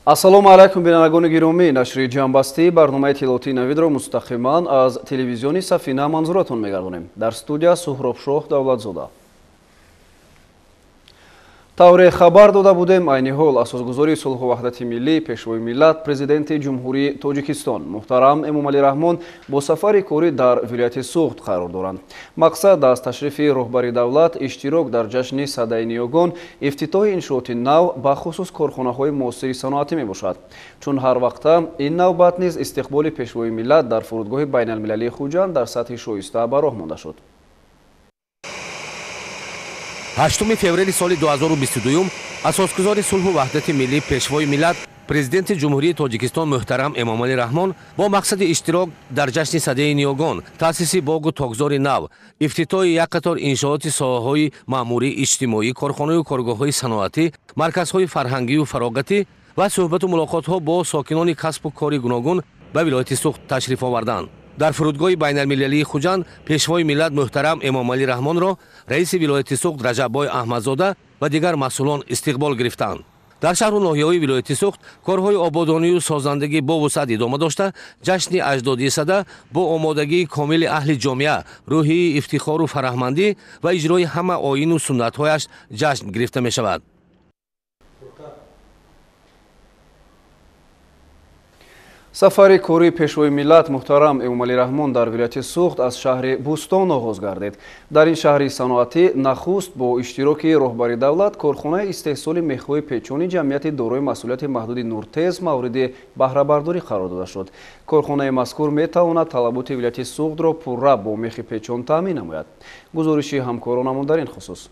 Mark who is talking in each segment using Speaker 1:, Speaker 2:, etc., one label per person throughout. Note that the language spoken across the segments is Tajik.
Speaker 1: Ассалому алайкум, бинандагони гиромӣ. Нашри ҷамъбастии барномаи иттилоотии Навидро мустақиман аз телевизиони Сафина манзуратон мегардонем. Дар студия Суҳробшоҳ Давлатзода. Тавре хабар дода будем, айни ҳол асосгузори сулҳу ваҳдати миллӣ, пешвои миллат, президенти Ҷумҳурии Тоҷикистон муҳтарам Эмомалӣ Раҳмон бо сафари корӣ дар вилояти Суғд қарор доранд. Мақсад аз ташрифи роҳбари давлат иштирок дар ҷашни Садаи ниёгон, ифтитоҳи иншооти нав, бахусус корхонаҳои муосири саноатӣ мебошад. Чун ҳар вақта, ин навбат низ истиқболи пешвои миллат дар фурудгоҳи байналмилалии Хуҷанд дар сатҳи шоиста ба роҳ монда шуд.
Speaker 2: 8 феврали соли 2022 асосгузори сулҳу ваҳдати миллӣ, пешвои миллат, президенти Ҷумҳурии Тоҷикистон муҳтарам Эмомалӣ Раҳмон бо мақсади иштирок дар ҷашни Садаи ниёгон, таъсиси боғу токзори нав, ифтитоҳи як қатор иншооти соҳаҳои маъмурӣ, иҷтимоӣ, корхонаю коргоҳҳои саноатӣ, марказҳои фарҳангию фароғатӣ ва суҳбату мулоқотҳо бо сокинони касбу кори гуногун ба вилояти Суғд ташриф оварданд. Дар фурудгоҳи байналмилалии Хуҷанд пешвои миллат муҳтарам Эмомалӣ Раҳмонро раиси вилояти Суғд Раҷаббой Аҳмадзода ва дигар масъулон истиқбол гирифтанд. Дар шаҳру ноҳияҳои вилояти Суғд корҳои ободонию созандагӣ бо вусъат идома дошта, ҷашни аҷдодии сада бо омодагии комили аҳли ҷомеа, рӯҳии ифтихору фараҳмандӣ ва иҷрои ҳама оину суннатҳояш ҷашн гирифта мешавад.
Speaker 1: Сафари кории пешвои миллат муҳтарам Эмомалӣ Раҳмон дар вилояти Суғд аз шаҳри Бӯстон оғоз гардид. Дар ин шаҳри саноатӣ нахуст бо иштироки роҳбари давлат корхонаи истеҳсоли мехҳои печони ҷамъияти дорои масъулияти маҳдуди Нуртез мавриди баҳрабардорӣ қарор дода шуд. Корхонаи мазкур метавонад талаботи вилояти Суғдро пурра бо мехи печон таъмин намояд. Гузориши ҳамкоронамон дар ин хусус.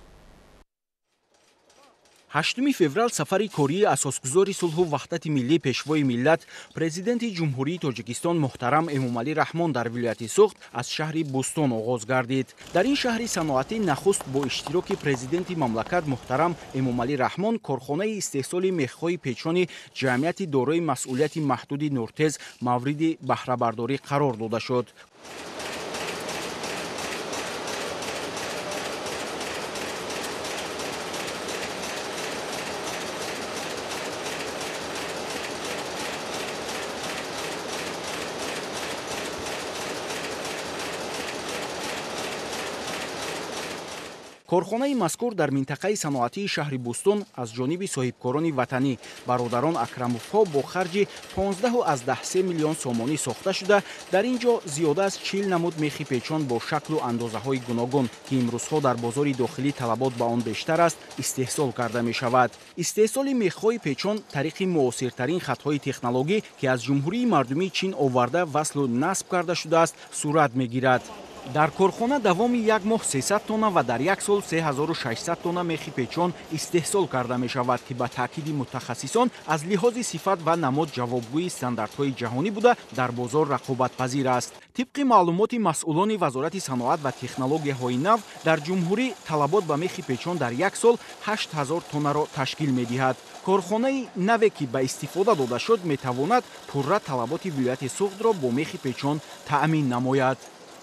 Speaker 3: 8 феврал сафари кории асосгузори сулҳу ваҳдати миллӣ, пешвои миллат, президенти Ҷумҳурии Тоҷикистон муҳтарам Эмомалӣ Раҳмон дар вилояти Суғд аз шаҳри Бӯстон оғоз гардид. Дар ин шаҳри саноатӣ нахуст бо иштироки президенти мамлакат муҳтарам Эмомалӣ Раҳмон корхонаи истеҳсоли мехҳои печони ҷамъияти дорои масъулияти маҳдуди Нуртез мавриди баҳрабардорӣ қарор дода шуд. Корхонаи мазкур дар минтақаи саноатии шаҳри Бӯстон аз ҷониби соҳибкорони ватанӣ бародарон Акрамовҳо бо харҷи 15,3 миллион сомонӣ сохта шуда, дар ин ҷо зиёда аз 40 намуд мехи печон бо шаклу андозаҳои гуногун, ки имрӯзҳо дар бозори дохилӣ талабот ба он бештар аст, истеҳсол карда мешавад. Истеҳсоли мехҳои печон тариқи муосиртарин хатҳои технологӣ, ки аз Ҷумҳурии Мардумии Чин оварда васлу насб карда шудааст, сурат мегирад. Дар корхона давоми як моҳ 300 тонна ва дар як сол 3600 тонна мехи печон истеҳсол карда мешавад, ки ба таъкиди мутахассисон аз лиҳози сифат ва намуд ҷавобгӯи стандартҳои ҷаҳонӣ буда, дар бозор рақобатпазир аст. Тибқи маълумоти масъулони Вазорати саноат ва технологияҳои нав, дар ҷумҳурӣ талабот ба мехи печон дар як сол 8000 тоннаро ташкил медиҳад. Корхонаи наве, ки ба истифода дода шуд, метавонад пурра талаботи вилояти Суғдро бо мехи печон таъмин намояд.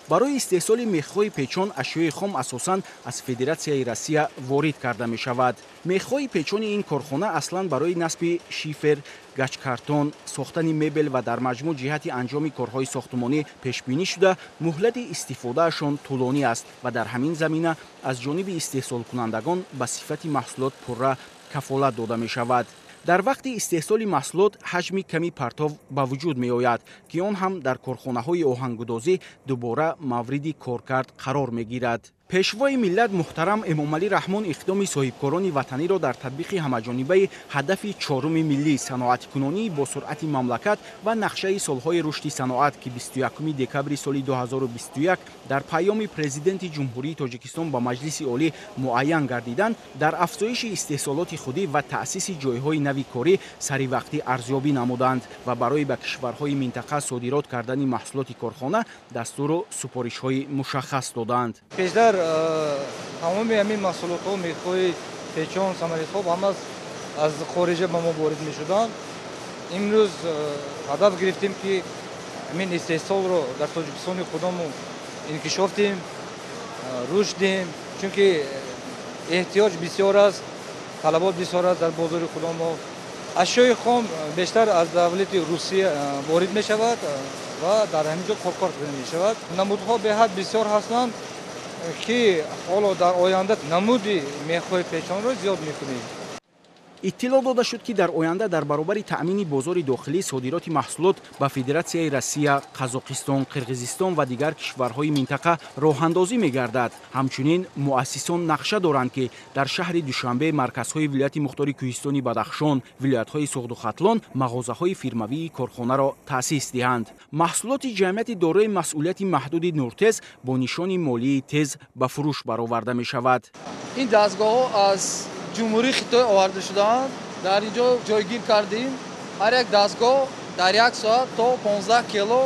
Speaker 3: Барои истеҳсоли мехҳои печон ашёи хом асосан аз Федератсияи Россия ворид карда мешавад. Мехҳои печони ин корхона аслан барои насби шифер, гачкартон, сохтани мебел ва дар маҷмӯъ ҷиҳати анҷоми корҳои сохтумонӣ пешбинӣ шуда, муҳлати истифодаашон тӯлонӣ аст ва дар ҳамин замина аз ҷониби истеҳсолкунандагон ба сифати маҳсулот пурра кафолат дода мешавад. Дар вақти истеҳсоли маҳсулот ҳаҷми ками партов ба вуҷуд меояд, ки он ҳам дар корхонаҳои оҳангудозӣ дубора мавриди коркард қарор мегирад. Пешвои миллат муҳтарам Эмомалӣ Раҳмон иқдоми соҳибкорони ватаниро дар татбиқи ҳамаҷонибаи ҳадафи чоруми миллӣ, саноаткунонии бо суръати мамлакат ва нақшаи солҳои рушди саноат, ки 21 декабри соли 2021 дар паёми президенти Ҷумҳурии Тоҷикистон ба Маҷлиси Олӣ муайян гардиданд, дар афзоиши истеҳсолоти худӣ ва таъсиси ҷойҳои нави корӣ саривақтӣ арзёбӣ намуданд ва барои ба кишварҳои минтақа содирот кардани маҳсулоти корхона дастуру супоришҳои мушаххас доданд.
Speaker 4: Тамоми ҳамин маҳсулотҳо, мехҳои печон, самаритхоб ҳама аз хориҷа ба мо ворид мешуданд. Имрӯз ҳадаф гирифтем, ки ҳамин истеҳсолро дар Тоҷикистони худамон инкишоф диҳем, рушд диҳем, чунки эҳтиёҷ бисёр аст, талабот бисёр аст дар бозори худамон. Ашёи хом бештар аз давлати Русия ворид мешавад ва дар ҳамин ҷо коркард мешавад. Намудҳо беҳад бисёр ҳастанд, ки ҳоло дар оянда намуди мехҳои печонро зиёд мекунем.
Speaker 3: Иттилоъ дода шуд, ки дар оянда дар баробари таъмини бозори дохилӣ содироти маҳсулот ба Федератсияи Россия, Қазоқистон, Қирғизистон ва дигар кишварҳои минтақа роҳандозӣ мегардад. Ҳамчунин муассисон нақша доранд, ки дар шаҳри Душанбе, марказҳои вилояти мухтори Кӯҳистони Бадахшон, вилоятҳои Суғду Хатлон мағозаҳои фирмавии корхонаро таъсис диҳанд. Маҳсулоти ҷамъияти дорои масъулияти маҳдуди Нуртез бо нишони молии тез ба фурӯш бароварда мешавад.
Speaker 5: Ин дастгоҳҳо аз Ҷумҳурии Хитой оварда шудаанд. Дар ин ҷо ҷойгир кардем. Ҳар як дастгоҳ дар як соат то 15 кило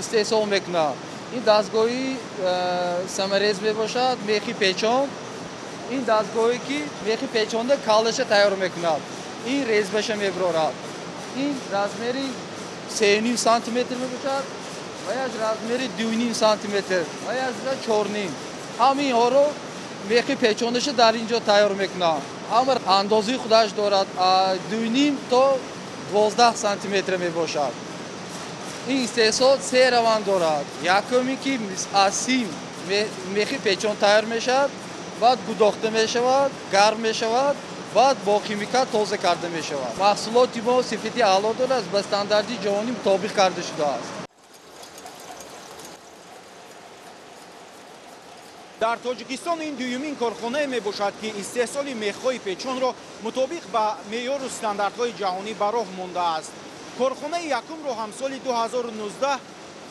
Speaker 5: истеҳсол мекунад. Ин дастгоҳи саморез мебошад, мехи печон. Ин дастгоҳе ки мехи печонда калдаша тайёр мекунад. Ин резбаша мебарорад. Ин размери 3,5 сантиметр мебошад ва яш размери 2,5 сантиметр ва яш 4,5. Ҳаминҳоро мехи печондаша дар ин ҷо тайёр мекунад. Ҳама андозаи худаш дорад, 2,5 то 12 сантиметр мебошад. Ин истеҳсол се раванд дорад. Якуме ки аз сим мехи печон тайёр мешавад, баъд гудохта мешавад, гарм мешавад, баъд бо химикат тоза карда мешавад. Маҳсулоти мо сифати аъло дорад, ба стандарти ҷаҳонӣ мутобиқ карда шудааст.
Speaker 3: Дар Тоҷикистон ин дуюмин корхонае мебошад, ки истеҳсоли мехҳои печонро мутобиқ ба меъёру стандартҳои ҷаҳонӣ ба роҳ мондааст. Корхонаи якумро ҳам соли 2019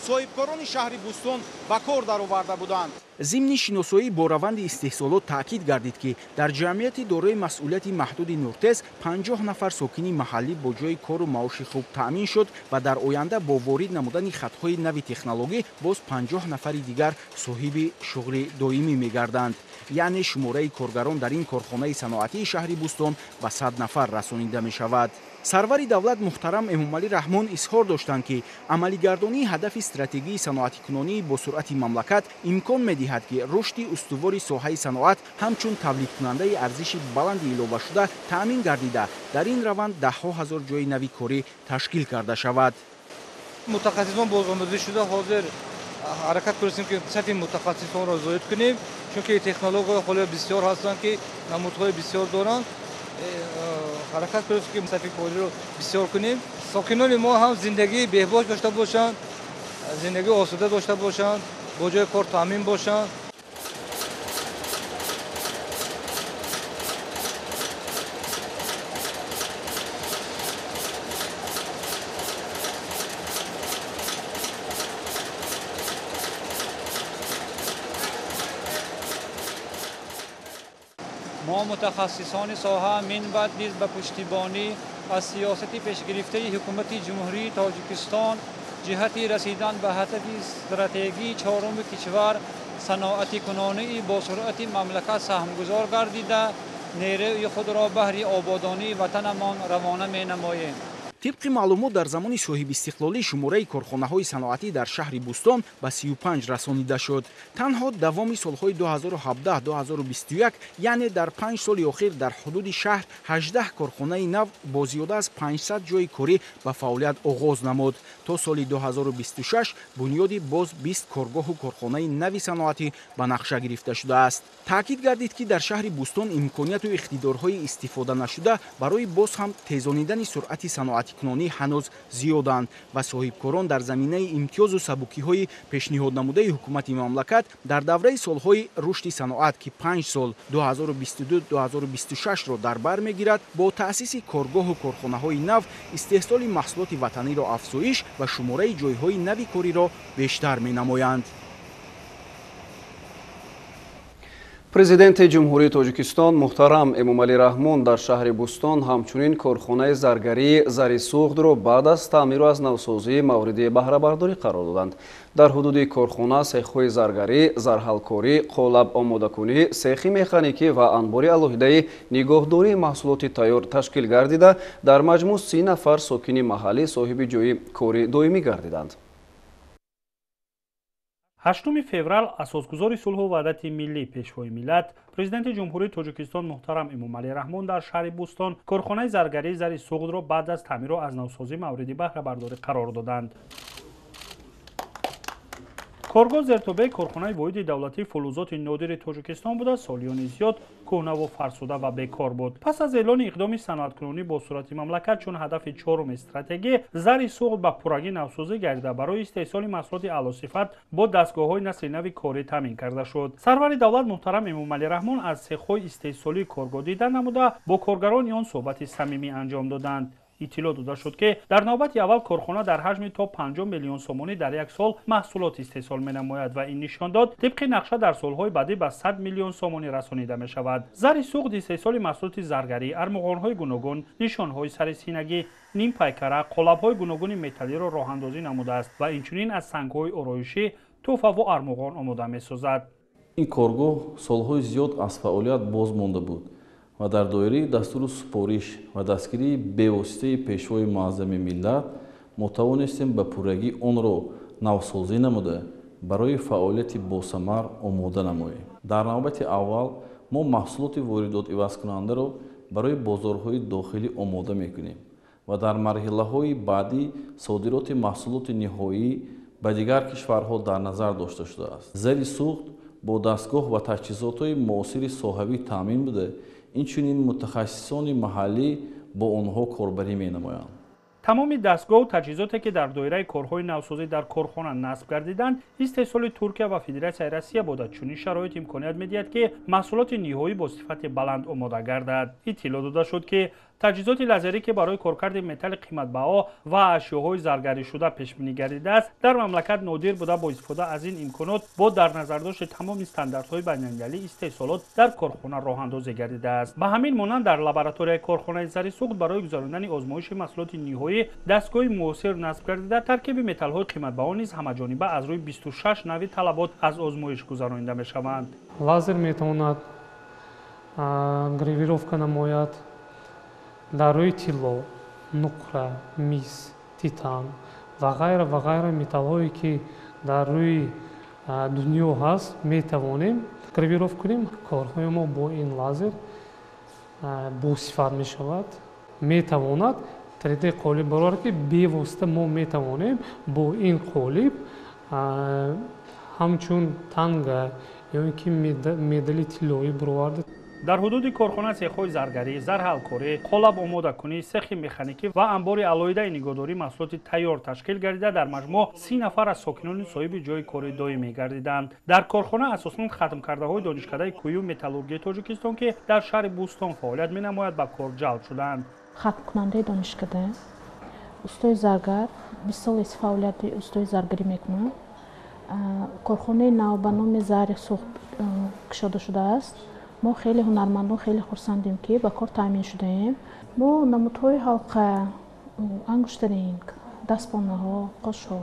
Speaker 3: соҳибкорони шаҳри Бӯстон ба кор дароварда буданд. Зимни шиносоӣ бо раванди истеҳсолот таъкид гардид, ки дар ҷамъияти дорои масъулияти маҳдуди Нуртез 50 нафар сокини маҳаллӣ бо ҷойи кору маоши хуб таъмин шуд ва дар оянда бо ворид намудани хатҳои нави технологӣ боз 50 нафари дигар соҳиби шуғли доимӣ мегарданд. Яъне шумораи коргарон дар ин корхонаи саноатии шаҳри Бӯстон ба 100 нафар расонида мешавад. Сарвари давлат муҳтарам Эмомалӣ Раҳмон изҳор доштанд, ки амалигардонии ҳадафи стратегии саноатикунонии бо суръати мамлакат имкон медиҳад, ки рушди устувори соҳаи саноат ҳамчун тавлидкунандаи арзиши баланди иловашуда таъмин гардида, дар ин раванд даҳҳо ҳазор ҷойи нави корӣ ташкил карда шавад.
Speaker 4: Мутахассисон бозомӯзӣ шуда ҳозир ҳаракат кунем, ки сафи мутахассисонро зоид кунем, чунки технологияҳо ҳоло бисёр ҳастанд, ки намудҳои бисёр доранд. Ҳаракат кунем, ки сафи кориро бисёр кунем. Сокинони мо ҳам зиндагии беҳбош дошта бошанд, зиндагии осуда дошта бошанд, бо ҷои кор таъмин бошанд.
Speaker 6: Мо мутахассисони соҳа минбаъд низ ба пуштибонӣ аз сиёсати пешгирифтаи ҳукумати Ҷумҳурии Тоҷикистон ҷиҳати расидан ба ҳадафи стратегии чоруми кишвар саноатикунонии бо суръати мамлакат саҳмгузор гардида, нерӯи худро баҳри ободонии ватанамон равона менамоем.
Speaker 3: Тибқи маълумот, дар замони соҳибистиқлолӣ шумораи корхонаҳои саноатӣ дар шаҳри Бӯстон ба 35 расонида шуд. Танҳо давоми солҳои 2017-2021, яъне дар 5 соли охир дар ҳудуди шаҳр 18 корхонаи нав бо зиёда аз 500 ҷойи корӣ ба фаъолият оғоз намуд. То соли 2026 бунёди боз 20 коргоҳу корхонаи нави саноатӣ ба нақша гирифта шудааст. Таъкид гардид, ки дар шаҳри Бӯстон имконияту иқтидорҳои истифода нашуда барои боз ҳам тезонидани суръати саноатикунонӣ ҳанӯз зиёданд ва соҳибкорон дар заминаи имтиёзу сабукиҳои пешниҳоднамудаи ҳукумати мамлакат дар давраи солҳои рушди саноат, ки 5 сол 2022-2026-ро дар бар мегирад, бо таъсиси коргоҳу корхонаҳои нав истеҳсоли маҳсулоти ватаниро афзоиш ва шумораи ҷойҳои нави кориро бештар менамоянд.
Speaker 1: Президенти Ҷумҳурии Тоҷикистон муҳтарам Эмомалӣ Раҳмон дар шаҳри Бӯстон ҳамчунин корхонаи заргарии Зари Суғдро баъд аз таъмиру аз навсозӣ мавриди баҳрабардорӣ қарор доданд. Дар ҳудуди корхона сехҳои заргарӣ, зарҳалкорӣ, қолаб омодакунӣ, сехи механикӣ ва анбори алоҳидаи нигоҳдории маҳсулоти тайёр ташкил гардида, дар маҷмӯъ 30 нафар сокини маҳаллӣ соҳиби ҷойи кори доимӣ гардиданд.
Speaker 7: 8 феврал асосгузори сулҳу ваҳдати миллӣ, пешвои миллат, президенти Ҷумҳурии Тоҷикистон муҳтарам Эмомалӣ Раҳмон дар шаҳри Бӯстон корхонаи заргарии Зари Суғдро баъд аз таъмиру аз навсозӣ мавриди баҳрабардорӣ қарор доданд. Коргоҳ зертобеи корхонаи воҳиди давлатии фулузоти нодири Тоҷикистон буда, солиёни зиёд кӯҳнаву фарсуда ва бекор буд. Пас аз эълони иқдоми саноаткунонӣ бо сурати мамлакат чун ҳадафи чоруми стратегӣ, Зари Суғд ба пуррагӣ навсозӣ гардида, барои истеҳсоли маҳсулоти аълосифат бо дастгоҳҳои насли нави корӣ таъмин карда шуд. Сарвари давлат муҳтарам Эмомалӣ Раҳмон аз цехҳои истеҳсолии коргоҳ дида намуда, бо коргарони он суҳбати самимӣ анҷом доданд. Иттилоъ дода шуд, ки дар навбати аввал корхона дар ҳаҷми то 50 миллион сомонӣ дар як сол маҳсулот истеҳсол менамояд ва ин нишондод тибқи нақша дар солҳои баъдӣ ба 100 миллион сомонӣ расонида мешавад. Зари Суғд истеҳсоли маҳсулоти заргарӣ, армуғонҳои гуногун, нишонҳои сари синагӣ, нимпайкара, қолабҳои гуногуни металлиро роҳандозӣ намудааст ва инчунин аз сангҳои ороишӣ тӯҳфаву армуғон омода месозад.
Speaker 8: Ин коргоҳ солҳои зиёд аз фаъолият боз монда буд ва дар доираи дастуру супориш ва дастгирии бевоситаи пешвои муаззами миллат мо тавонистем ба пуррагӣ онро навсозӣ намуда, барои фаъолияти босамар омода намоем. Дар навбати аввал мо маҳсулоти воридотивазкунандаро барои бозорҳои дохилӣ омода мекунем ва дар марҳилаҳои баъдӣ содироти маҳсулоти ниҳоӣ ба дигар кишварҳо дар назар дошта шудааст. Зари Суғд бо дастгоҳ ва таҷҳизотҳои муосири соҳавӣ таъмин буда, инчунин мутахассисони маҳаллӣ бо онҳо корбарӣ менамоянд.
Speaker 7: Тамоми дастгоҳу таҷҳизоте, ки дар доираи корҳои навсозӣ дар корхона насб гардиданд, истеҳсоли Туркия ва Федератсияи Россия буда. Чунин шароит имконият медиҳад, ки маҳсулоти ниҳоӣ бо сифати баланд омода гардад. Иттилоъ дода шуд, ки таҷҳизоти лазерӣ, ки барои коркарди металли қиматбаҳо ва ашёҳои заргаришуда пешбинӣ гардидааст, дар мамлакат нодир буда, бо истифода аз ин имконот бо дар назардошти тамоми стандартҳои байналмилалӣ истеҳсолот дар корхона роҳандозӣ гардидааст. Ба ҳамин монанд дар лабораторияи корхонаи Зари Суғд барои гузаронидани озмоиши маҳсулоти ниҳоӣ дастгоҳи муосир насб гардида, таркиби металлҳои қиматбаҳо низ ҳамаҷониба аз рӯи 26 нави талабот аз озмоиш гузаронида мешаванд.
Speaker 9: Лазер метавонад гравировка намояд дар рӯи тилло, нуқра, мис, титан ва ғайра ва ғайра металлҳое, ки дар рӯи дунё ҳаст, метавонем гравировка кунем. Корҳои мо бо ин лазер босифат мешавад. Метавонад 3D қолиб барорад, ки бевосита мо метавонем бо ин қолиб ҳамчун танга ё ин ки медали тиллоӣ баровард.
Speaker 7: Дар ҳудуди корхона цехҳои заргарӣ, зарҳалкорӣ, қолаб омодакунӣ, цехи механикӣ ва анбори алоҳидаи нигоҳдории маҳсулоти тайёр ташкил гардида, дар маҷмӯъ 30 нафар аз сокинони соҳиби ҷойи кори доимӣ гардиданд. Дар корхона асосан хатмкардаҳои донишкадаи кӯю металлургии Тоҷикистон, ки дар шаҳри Бӯстон фаъолият менамояд, ба кор ҷалб шуданд.
Speaker 10: Хатмкунандаи донишкада, устои заргар, 20 сол аст фаъолияти устои заргарӣ мекунам. Корхонаи нав ба номи Зари Суғд кушода шудааст. Мо хеле ҳунармандон хеле хурсандем, ки ба кор таъмин шудаем. Мо намудҳои ҳалқа, ангуштаринг, дастпонаҳо, қошҳо,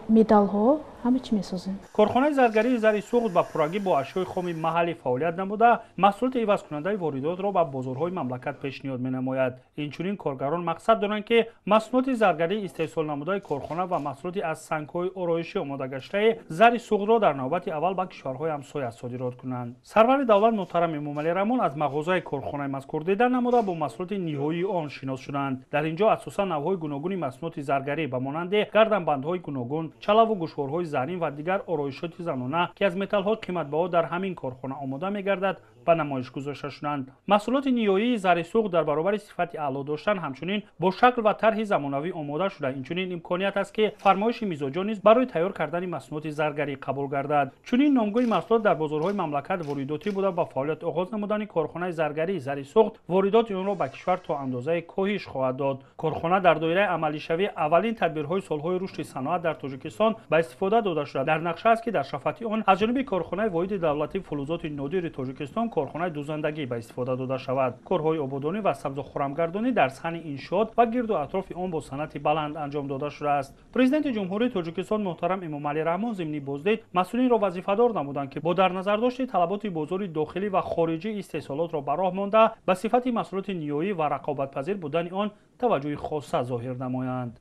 Speaker 10: медалҳо ҳама чӣ месозем.
Speaker 7: Корхонаи заргарии Зари Суғд ба пуррагӣ бо ашёи хоми маҳаллӣ фаъолият намуда, маҳсулоти ивазкунандаи воридотро ба бозорҳои мамлакат пешниҳод менамояд. Инчунин коргарон мақсад доранд, ки маҳсулоти заргарии истеҳсол намудаи корхона ва маҳсулоти аз сангҳои ороишӣ омодагаштаи Зари Суғдро дар навбати аввал ба кишварҳои ҳамсоя содирот кунанд. Сарвари давлат муҳтарам Эмомалӣ Раҳмон аз мағозаи корхонаи мазкур дида намуда, бо маҳсулоти ниҳоии он шинос шуданд. Дар ин ҷо асосан навъҳои гуногуни маҳсулоти заргарӣ ба монанди гарданбандҳои гуногун, чалаву гӯшворҳои зарин ва дигар ороишоти занона, ки аз металлҳои қиматбаҳо дар ҳамин корхона омода мегардад, ба намоиш гузошта шуданд. Маҳсулоти ниҳоии Зари Суғд дар баробари сифати аъло доштан, ҳамчунин бо шакл ва тарҳи замонавӣ омода шуда, инчунин имконият аст, ки фармоиши мизоҷон низ барои тайёр кардани маҳсулоти заргарӣ қабул гардад. Чунин номгӯи маҳсулот дар бозорҳои мамлакат воридотӣ буда, ба фаъолият оғоз намудани корхонаи заргарии Зари Суғд воридоти онро ба кишвар то андозаи коҳиш хоҳад дод. Корхона дар доираи амалишавии аввалин тадбирҳои солҳои рушди саноат дар Тоҷикистон ба истифода дода шуда, дар нақша аст, ки дар шафати он аз ҷониби корхонаи воҳиди давлатии фулузоти нодири Тоҷикистон корхонаи дузандагӣ ба истифода дода шавад. Корҳои ободонӣ ва сабзу хурамгардонӣ дар саҳни иншоот ва гирду атрофи он бо санъати баланд анҷом дода шудааст. Президенти Ҷумҳурии Тоҷикистон муҳтарам Эмомалӣ Раҳмон зимни боздид масъулинро вазифадор намуданд, ки бо дар назардошти талаботи бозори дохилӣ ва хориҷӣ истеҳсолотро ба роҳ монда, ба сифати маҳсулоти ниҳоӣ ва рақобатпазир будани он таваҷҷӯҳи хоса зоҳир намоянд.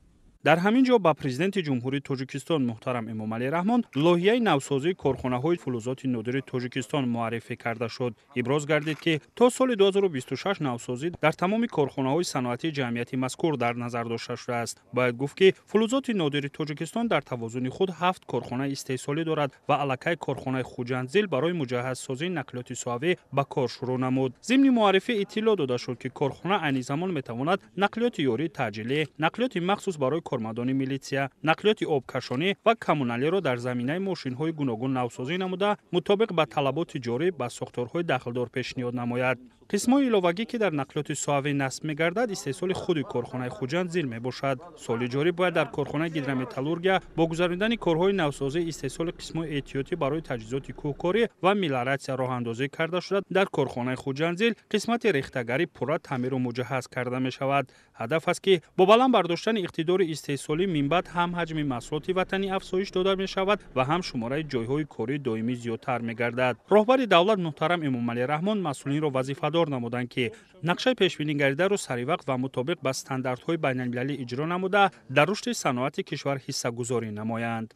Speaker 7: Дар ҳамин ҷо ба Президенти Ҷумҳурии Тоҷикистон муҳтарам Эмомалӣ Раҳмон лоиҳаи навсозии корхонаҳои фулузоти нодири Тоҷикистон муаррифӣ карда шуд. Иброз гардид, ки то соли 2026 навсозӣ дар тамоми корхонаҳои саноатии ҷамъияти мазкур дар назар дошта шудааст. Бояд гуфт, ки фулузоти нодири Тоҷикистон дар тавозуни худ 7 корхонаи истеҳсолӣ дорад ва аллакай корхонаи Хуҷандзил барои муҷаҳҳазсозии нақлиёти соҳавӣ ба кор шурӯъ намуд. Зимни муаррифӣ иттилоъ дода шуд, ки корхона айни замон метавонад нақлиёти ёрии таъҷилӣ, нақлиёти махсус барои кормандони милитсия, нақлиёти обкашонӣ ва коммуналиро дар заминаи мошинҳои гуногун навсозӣ намуда, мутобиқ ба талаботи ҷорӣ ба сохторҳои дахлдор пешниҳод намояд. Қисмҳои иловагӣ, ки дар нақлиёти соҳавӣ насб мегардад, истеҳсоли худи корхонаи Хуҷанд-Зил мебошад. Соли ҷорӣ бояд дар корхонаи гидрометаллургия бо гузаронидани корҳои навсозӣ истеҳсоли қисмҳои эҳтиётӣ барои таҷҳизоти кӯҳкорӣ ва мелиоратсия роҳандозӣ карда шуда, дар корхонаи Хуҷанд-Зил қисмати рехтагарӣ пурра таъмиру муҷаҳҳаз карда мешавад. Ҳадаф аст, ки бо баланд бардоштани иқтидори истеҳсолӣ минбаъд ҳам ҳаҷми маҳсулоти ватанӣ афзоиш дода мешавад ва ҳам шумораи ҷойҳои кории доимӣ зиёдтар мегардад. Роҳбари давлат муҳтарам Эмомалӣ Раҳмон масъулинро вазифадор намуданд, ки нақшаи пешбинигаридаро саривақт ва мутобиқ ба стандартҳои байналмилалӣ иҷро намуда, дар рушди саноати кишвар ҳиссагузорӣ намоянд.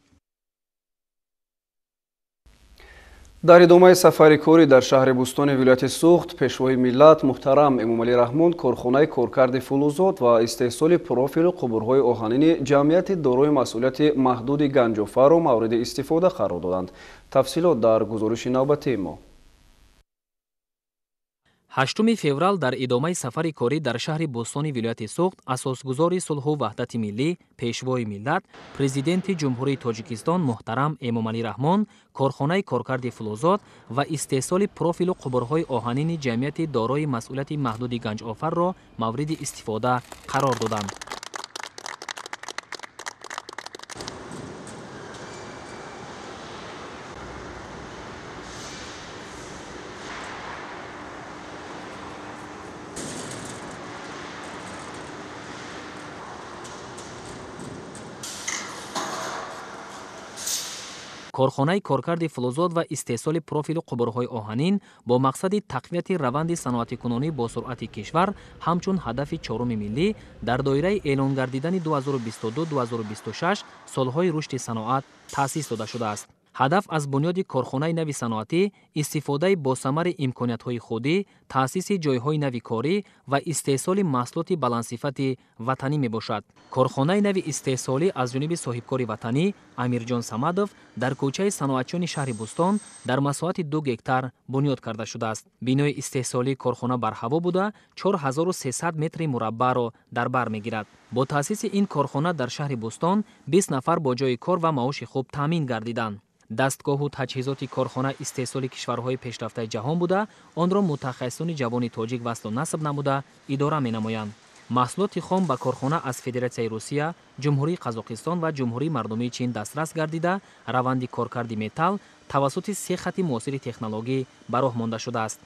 Speaker 1: Дар идомаи сафари корӣ дар шаҳри Бӯстони вилояти Суғд, Пешвои миллат муҳтарам Эмомалӣ Раҳмон корхонаи коркарди фулузот ва истеҳсоли профилу қубурҳои оҳанини ҷамъияти дорои масъулияти маҳдуди Ганҷофарро мавриди истифода қарор доданд. Тафсилот дар гузориши навбатии мо.
Speaker 11: 8 феврал дар идомаи сафари корӣ дар шаҳри Бӯстони вилояти Суғд асосгузори сулҳу ваҳдати миллӣ, Пешвои миллат, Президенти Ҷумҳурии Тоҷикистон муҳтарам Эмомалӣ Раҳмон корхонаи коркарди фулузот ва истеҳсоли профилу қубурҳои оҳанини ҷамъияти дорои масъулияти маҳдуди Ганҷофарро мавриди истифода қарор доданд. Корхонаи коркарди фулузот ва истеҳсоли профилу қубурҳои оҳанин бо мақсади тақвияти раванди саноатикунонӣ бо суръати кишвар ҳамчун ҳадафи чоруми миллӣ дар доираи эълон гардидани 2022-2026 солҳои рушди саноат таъсис дода шудааст. Ҳадаф аз бунёди корхонаи нави саноатӣ истифодаи босамари имкониятҳои худӣ, таъсиси ҷойҳои нави корӣ ва истеҳсоли маҳсулоти баландсифати ватанӣ мебошад. Корхонаи нави истеҳсолӣ аз ҷониби соҳибкори ватанӣ Амирҷон Самадов дар кӯчаи саноатчиёни шаҳри Бӯстон дар масоҳати 2 гектар бунёд карда шудааст. Бинои истеҳсолии корхона барҳаво буда, 4300 метри мураббаъро дар бар мегирад. Бо таъсиси ин корхона дар шаҳри Бӯстон 20 нафар бо ҷойи кор ва маоши хуб таъмин гардиданд. Дастгоҳу таҷҳизоти корхона истеҳсоли кишварҳои пешрафтаи ҷаҳон буда, онро мутахассисони ҷавони тоҷик васлу насб намуда идора менамоянд. Маҳсулоти хом ба корхона аз Федератсияи Русия, Ҷумҳурии Қазоқистон ва Ҷумҳурии Мардумии Чин дастрас гардида, раванди коркарди металл тавассути 3 хати муосири технологӣ ба роҳ монда шудааст.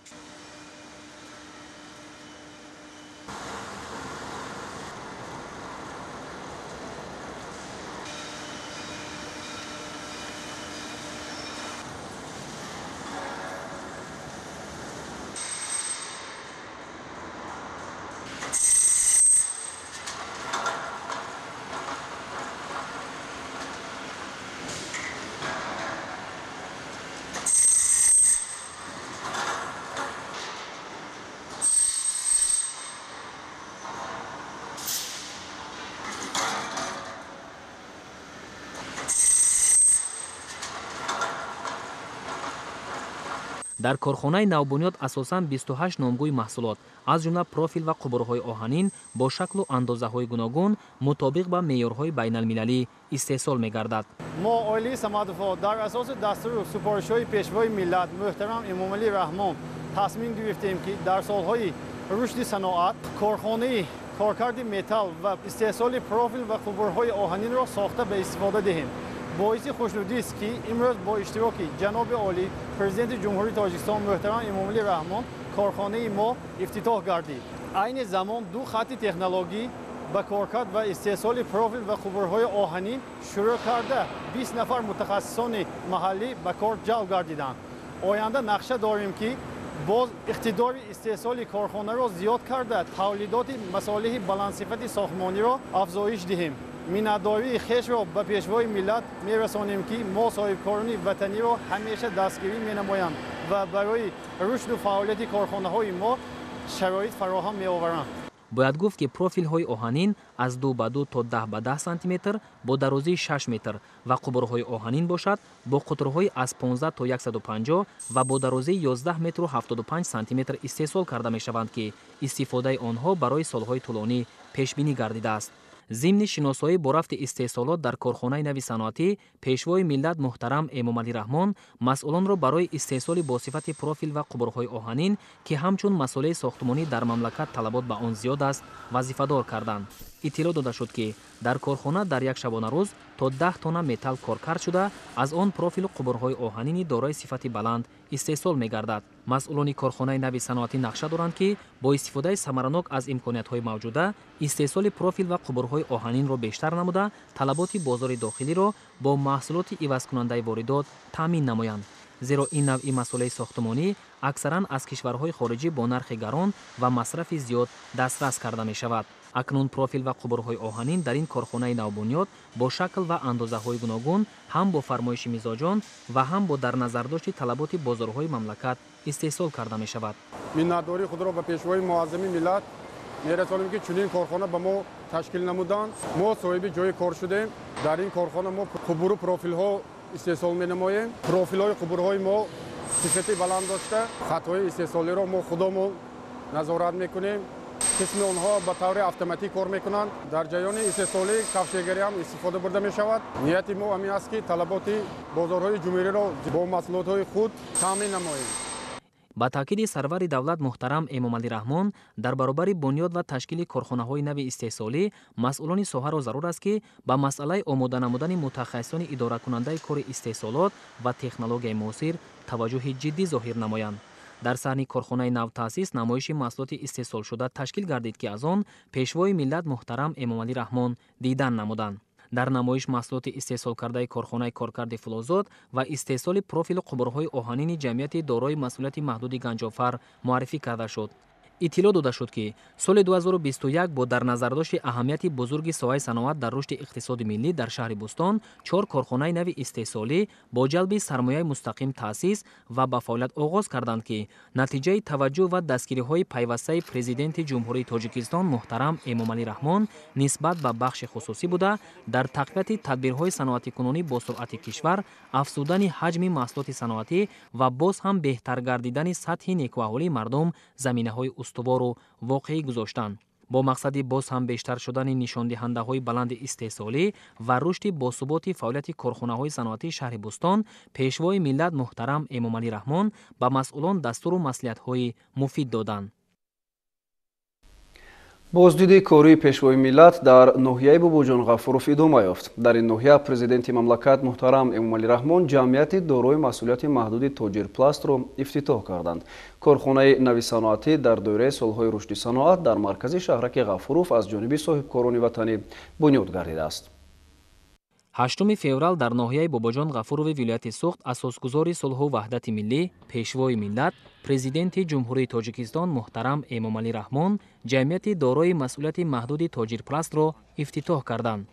Speaker 11: Дар корхонаи навбунёд асосан 28 номгӯи маҳсулот, аз ҷумла профил ва қубурҳои оҳанин бо шаклу андозаҳои гуногун мутобиқ ба меъёрҳои байналмилалӣ истеҳсол мегардад.
Speaker 12: Мо оилаи Самадовҳо дар асоси дастуру супоришҳои Пешвои миллат муҳтарам Эмомалӣ Раҳмон тасмим гирифтем, ки дар солҳои рушди саноат корхонаи коркарди металл ва истеҳсоли профил ва қубурҳои оҳанинро сохта ба истифода диҳем. Боиси хушнудист, ки имрӯз бо иштироки ҷаноби олӣ Президенти Ҷумҳурии Тоҷикистон муҳтарам Эмомалӣ Раҳмон корхонаи мо ифтитоҳ гардид. Айни замон 2 хати технологӣ ба коркард ва истеҳсоли профил ва қубурҳои оҳанин шурӯъ карда, 20 нафар мутахассисони маҳаллӣ ба кор ҷалб гардиданд. Оянда нақша дорем, ки Боз иқтидори истеҳсоли корхонаро зиёд карда, тавлидоти масолеҳи баландсифати сохтмониро афзоиш диҳем. Миннатдории хешро ба Пешвои миллат мерасонем, ки мо соҳибкорони ватаниро ҳамеша дастгирӣ менамоянд ва барои рушду фаъолияти корхонаҳои мо шароит фароҳам меоваранд.
Speaker 11: Бояд гуфт, ки профилҳои оҳанин аз 2 ба 2 то 10 ба 10 сантиметр бо дарозии 6 метр ва қубурҳои оҳанин бошад бо қутрҳои аз 15 то 150 ва бо дарозии 11 метру 75 сантиметр истеҳсол карда мешаванд, ки истифодаи онҳо барои солҳои тӯлонӣ пешбинӣ гардидааст. Зимни шиносоӣ бо рафти истеҳсолот дар корхонаи нави саноатӣ, Пешвои миллат муҳтарам Эмомалӣ Раҳмон масъулонро барои истеҳсоли бо сифати профил ва қубурҳои оҳанин, ки ҳамчун масолеҳи сохтмонӣ дар мамлакат талабот ба он зиёд аст, вазифадор карданд. Иттилоъ дода шуд, ки дар корхона дар як шабонарӯз то 10 тонна металл коркард шуда, аз он профилу қубурҳои оҳанини дорои сифати баланд истеҳсол мегардад. Масъулони корхонаи нави саноатӣ нақша доранд, ки бо истифодаи самаранок аз имкониятҳои мавҷуда истеҳсоли профил ва қубурҳои оҳанинро бештар намуда, талаботи бозори дохилиро бо маҳсулоти ивазкунандаи воридот таъмин намоянд. Зеро ин навъи масолеҳи сохтмонӣ аксаран аз кишварҳои хориҷӣ бо нархи гарон ва масрафи зиёд дастрас карда мешавад. Акнун профил ва қубурҳои оҳанин дар ин корхонаи навбунёд бо шакл ва андозаҳои гуногун ҳам бо фармоиши мизоҷон ва ҳам бо дар назардошти талаботи бозорҳои мамлакат истеҳсол карда мешавад.
Speaker 13: Миннатдории худро ба Пешвои муаззами миллат мерасонем, ки чунин корхона ба мо ташкил намуданд. Мо соҳиби ҷои кор шудем. Дар ин корхона мо қубуру профилҳо истеҳсол менамоем. Профилҳои қубурҳои мо сифати баланд дошта, хатҳои истеҳсолиро мо худомон назорат мекунем. Қисми онҳо ба таври автоматӣ кор мекунанд. Дар ҷараёни истеҳсолӣ кафшегарӣ ҳам истифода бурда мешавад. Нияти мо ҳамин аст, ки талаботи бозорҳои ҷумҳуриро бо маҳсулотҳои худ таъмин намоем.
Speaker 11: Ба таъкиди сарвари давлат муҳтарам Эмомалӣ Раҳмон, дар баробари бунёд ва ташкили корхонаҳои нави истеҳсолӣ масъулони соҳаро зарур аст, ки ба масъалаи омода намудани мутахассисони идоракунандаи кори истеҳсолот ва технологияи муосир таваҷҷӯҳи ҷиддӣ зоҳир намоянд. Дар саҳни корхонаи навтаъсис намоиши маҳсулоти истеҳсолшуда ташкил гардид, ки аз он Пешвои миллат муҳтарам Эмомалӣ Раҳмон дидан намуданд. Дар намоиш маҳсулоти истеҳсолкардаи корхонаи коркарди фулозот ва истеҳсоли профилу қубурҳои оҳанини ҷамъияти дорои масъулияти маҳдуди Ганҷофар муаррифӣ карда шуд. Иттилоъ дода шуд, ки соли 2021 бо дар назардошти аҳамияти бузурги соҳаи саноат дар рушди иқтисоди миллӣ дар шаҳри Бӯстон 4 корхонаи нави истеҳсолӣ бо ҷалби сармояи мустақим таъсис ва ба фаъолият оғоз карданд, ки натиҷаи таваҷҷӯҳ ва дастгириҳои пайвастаи Президенти Ҷумҳурии Тоҷикистон муҳтарам Эмомалӣ Раҳмон нисбат ба бахши хусусӣ буда, дар тақвияти тадбирҳои саноатикунонӣ бо суръати кишвар, афзудани ҳаҷми маҳсулоти саноатӣ ва боз ҳам беҳтар гардидани сатҳи некӯаҳолии мардум заминаҳои устувору воқеӣ гузоштанд. Бо мақсади боз ҳам бештар шудани нишондиҳандаҳои баланди истеҳсолӣ ва рушди босуботи фаъолияти корхонаҳои саноатии шаҳри Бӯстон, Пешвои миллат муҳтарам Эмомалӣ Раҳмон ба масъулон дастуру маслиҳатҳои муфид доданд.
Speaker 1: Боздиди кории Пешвои миллат дар ноҳияи Бобоҷон Ғафуров идома ёфт. Дар ин ноҳия Президенти мамлакат муҳтарам Эмомалӣ Раҳмон ҷамъияти дорои масъулияти маҳдуди Тоҷирпластро ифтитоҳ карданд. Корхонаи нави саноатӣ дар доираи солҳои рушди саноат дар маркази шаҳраки Ғафуров аз ҷониби соҳибкорони ватанӣ бунёд гардидааст.
Speaker 11: 8 феврал дар ноҳияи Бобоҷон Ғафурови вилояти Суғд асосгузори сулҳу ваҳдати миллӣ, Пешвои миллат, Президенти Ҷумҳурии Тоҷикистон муҳтарам Эмомалӣ Раҳмон ҷамъияти дорои масъулияти маҳдуди Тоҷирпластро ифтитоҳ карданд.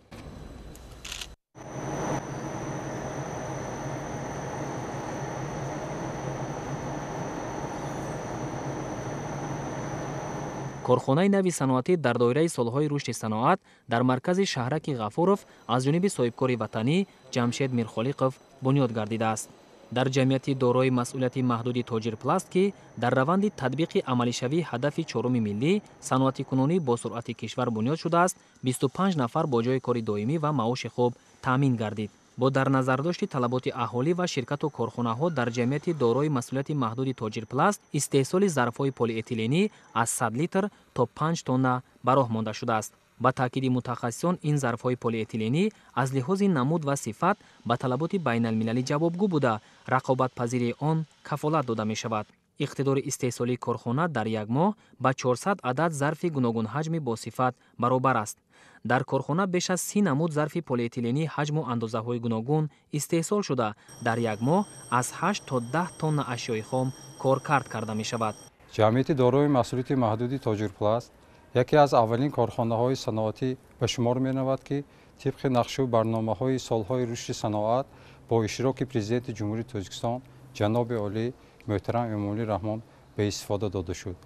Speaker 11: Корхонаи нави саноатӣ дар доираи солҳои рушди саноат дар маркази шаҳраки Ғафуров аз ҷониби соҳибкори ватанӣ Ҷамшед Мирхолиқов бунёд гардидааст. Дар ҷамъияти дорои масъулияти маҳдуди Тоҷирпласт, ки дар раванди татбиқи амалишавии ҳадафи чоруми миллӣ саноатикунонӣ бо суръати кишвар бунёд шудааст, 25 нафар бо ҷои кори доимӣ ва маоши хуб таъмин гардид. Бо дар назардошти талаботи аҳолӣ ва ширкату корхонаҳо дар ҷамъияти дорои масъулияти маҳдуди Тоҷирпласт истеҳсоли зарфҳои полиэтиленӣ аз 100 литр то 5 тонна ба роҳ монда шудааст. Ба таъкиди мутахассисон, ин зарфҳои полиэтиленӣ аз лиҳози намуд ва сифат ба талаботи байналмилалӣ ҷавобгӯ буда, рақобатпазирии он кафолат дода мешавад. Иқтидори истеҳсолии корхона дар як моҳ ба 400 адад зарфи гуногунҳаҷми босифат баробар аст. Дар корхона беш аз 30 намуд зарфи полиэтилении ҳаҷму андозаҳои гуногун истеҳсол шуда, дар як моҳ аз 8 то 10 тонна ашёи хом коркард карда мешавад.
Speaker 14: Ҷамъияти дорои масъулияти маҳдуди Тоҷирпласт яке аз аввалин корхонаҳои саноатӣ ба шумор меравад, ки тибқи нақшу барномаҳои солҳои рушди саноат бо иштироки Президенти Ҷумҳурии Тоҷикистон ҷаноби олӣ муҳтарам Эмомалӣ Раҳмон ба истифода дода шуд.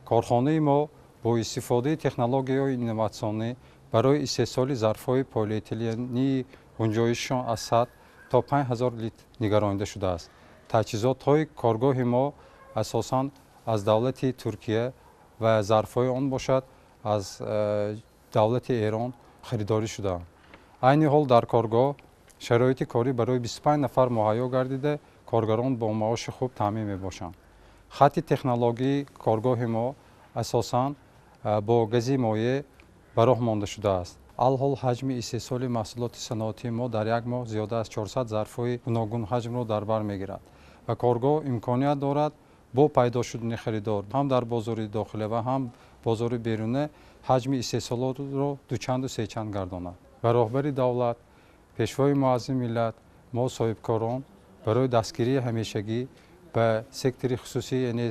Speaker 14: Корхонаи мо бо истифодаи технологияҳои инноватсионӣ барои истеҳсоли зарфҳои полиэтилении гунҷоишашон аз 100 то 5000 литр нигаронида шудааст. Таҷҳизотҳои коргоҳи мо асосан аз давлати Туркия ва зарфҳои он бошад аз давлати Эрон харидорӣ шудаанд. Айни ҳол дар коргоҳ шароити корӣ барои 25 нафар муҳайё гардида, коргарон бо маоши хуб таъмин мебошанд. Хатти технологии коргоҳи мо асосан бо гази моеъ ба роҳ монда шудааст. Алҳол ҳаҷми истеҳсоли маҳсулоти саноатии мо дар як моҳ зиёда аз 400 зарфҳои гуногунҳаҷмро дар бар мегирад ва коргоҳ имконият дорад бо пайдо шудани харидор ҳам дар бозори дохилӣ ва ҳам бозори беруна ҳаҷми истеҳсолотро дучанду сечанд гардонад. Ба роҳбари давлат, Пешвои муаззами миллат, мо соҳибкорон барои дастгирии ҳамешагӣ ба сектори хусусӣ, яъне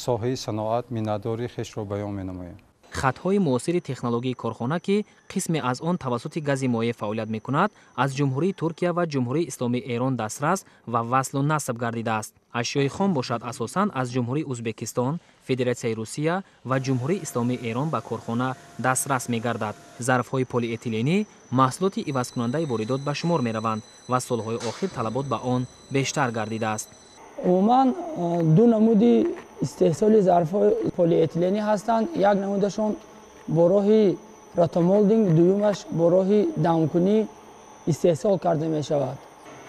Speaker 14: соҳаи саноат, миннатдории хешро баён менамоем.
Speaker 11: Хатҳои муосири технологии корхона, ки қисме аз он тавассути гази моеъ фаъолият мекунад, аз Ҷумҳурии Туркия ва Ҷумҳурии Исломии Эрон дастрас ва васлу насб гардидааст. Ашёи хом бошад асосан аз Ҷумҳурии Узбекистон, Федератсияи Русия ва Ҷумҳурии Исломии Эрон ба корхона дастрас мегардад. Зарфҳои полиэтиленӣ маҳсулоти ивазкунандаи воридот ба шумор мераванд ва солҳои охир талабот ба он бештар гардидааст.
Speaker 15: Умуман ду намуди истеҳсоли зарфҳои полиэтиленӣ ҳастанд. Як намудашон бо роҳи ротомолдинг, дуюмаш бо роҳи дамкунӣ истеҳсол карда мешавад.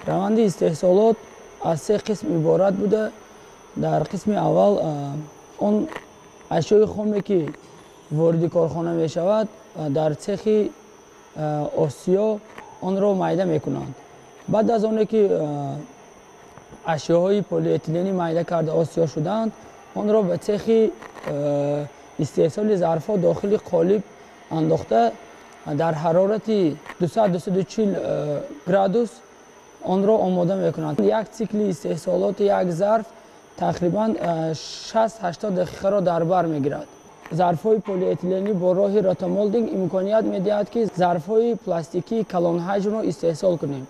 Speaker 15: Раванди истеҳсолот аз се қисм иборат буда. Дар қисми аввал он ашёи хоме ки вориди корхона мешавад, дар цехи осиё онро майда мекунанд. Баъд аз оне ки ашёҳои полиэтиленӣ майда карда осиё шуданд, онро ба цехи истеҳсоли зарфҳо дохили қолиб андохта дар ҳарорати 200-240 градус онро омода мекунанд. Як цикли истеҳсолоти як зарф тақрибан 60-80 дақиқаро дар бар мегирад. Зарфҳои полиэтиленӣ бо роҳи ротомолдинг имконият медиҳад, ки зарфҳои пластикии калонҳаҷмро истеҳсол кунем.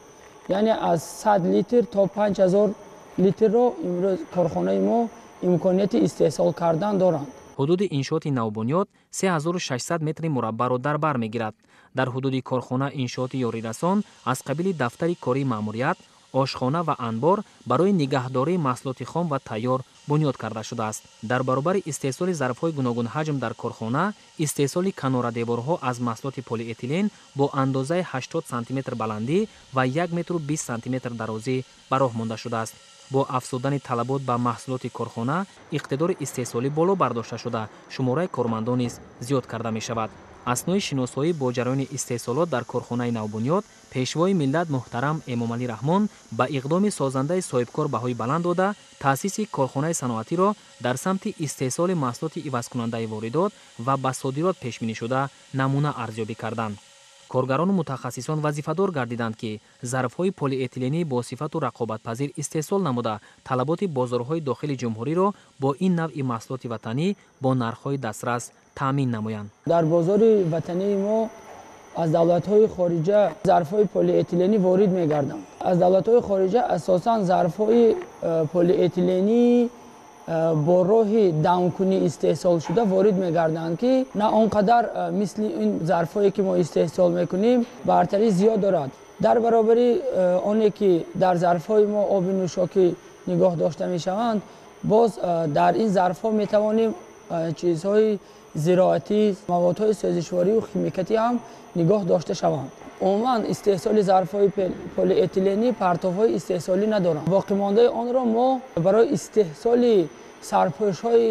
Speaker 15: Яъне аз 100 литр то 5000 литрро имрӯз корхонаи мо имконияти истеҳсол кардан доранд.
Speaker 11: Ҳудуди иншооти навбунёд 3600 метри мураббаъро дар бар мегирад. Дар ҳудуди корхона иншооти ёрирасон аз қабили дафтари кории маъмурият, ошхона ва анбор барои нигаҳдории маҳсулоти хом ва тайёр бунёд карда шудааст. Дар баробари истеҳсоли зарфҳои гуногунҳаҷм дар корхона, истеҳсоли канорадеворҳо аз маҳсулоти полиэтилен бо андозаи 80 сантиметр баландӣ ва 1 метру 20 сантиметр дарозӣ ба роҳ монда шудааст. Бо афзудани талабот ба маҳсулоти корхона, иқтидори истеҳсолӣ боло бардошта шуда, шумораи кормандон низ зиёд карда мешавад. Аснои шиносоӣ бо ҷараёни истеҳсолот дар корхонаи навбунёд, Пешвои миллат муҳтарам Эмомалӣ Раҳмон ба иқдоми созандаи соҳибкор баҳои баланд дода, таъсиси корхонаи саноатиро дар самти истеҳсоли маҳсулоти ивазкунандаи воридот ва ба содирот пешбинишуда намуна арзёбӣ карданд. Коргарону мутахассисон вазифадор гардиданд, ки зарфҳои полиэтиленӣ бо сифату рақобатпазир истеҳсол намуда, талаботи бозорҳои дохили ҷумҳуриро бо ин навъи маҳсулоти ватанӣ бо нархҳои дастрас таъмин намоянд.
Speaker 15: Дар бозори ватании мо аз давлатҳои хориҷа зарфҳои полиэтиленӣ ворид мегарданд. Аз давлатҳои хориҷа асосан зарфҳои полиэтиленӣ бо роҳи дамкунӣ истеҳсолшуда ворид мегарданд, ки на он қадар мисли ин зарфҳое ки мо истеҳсол мекунем бартарӣ зиёд дорад. Дар баробари оне ки дар зарфҳои мо оби нӯшокӣ нигоҳ дошта мешаванд, боз дар ин зарфҳо метавонем чизҳои зироатӣ, маводҳои сӯзишворию химикатӣ ҳам нигоҳ дошта шаванд. Умуман истеҳсоли зарфҳои полиэтиленӣ партовҳои истеҳсолӣ надоранд. Боқимондаи онро мо барои истеҳсоли сарпӯшҳои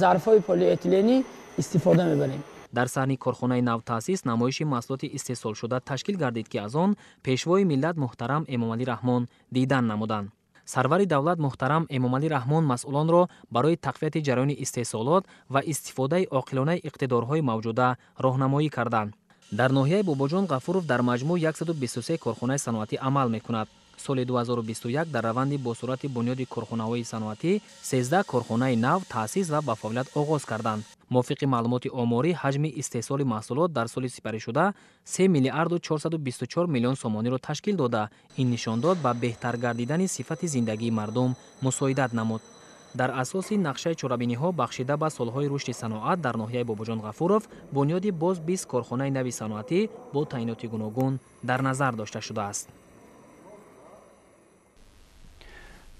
Speaker 15: зарфҳои полиэтиленӣ истифода мебарем.
Speaker 11: Дар саҳни корхонаи навтаъсис намоиши маҳсулоти истеҳсолшуда ташкил гардид, ки аз он Пешвои миллат муҳтарам Эмомалӣ Раҳмон дидан намуданд. Сарвари давлат муҳтарам Эмомалӣ Раҳмон масъулонро барои тақвияти ҷараёни истеҳсолот ва истифодаи оқилонаи иқтидорҳои мавҷуда роҳнамоӣ карданд. Дар ноҳияи Бобоҷон Ғафуров дар маҷмӯъ 123 корхонаи саноатӣ амал мекунад. Соли 2021 дар раванди босуръати бунёди корхонаҳои саноатӣ 13 корхонаи нав таъсис ва ба фаъолият оғоз карданд. Мувофиқи маълумоти оморӣ, ҳаҷми истеҳсоли маҳсулот дар соли сипаришуда 3 миллиарду 424 миллион сомониро ташкил дода, ин нишондод ба беҳтар гардидани сифати зиндагии мардум мусоидат намуд. Дар асоси нақшаи чорабиниҳо бахшида ба солҳои рушди саноат дар ноҳияи Бобоҷон Ғафуров бунёди боз 20 корхонаи нави саноатӣ бо таъиноти гуногун дар назар дошта шудааст.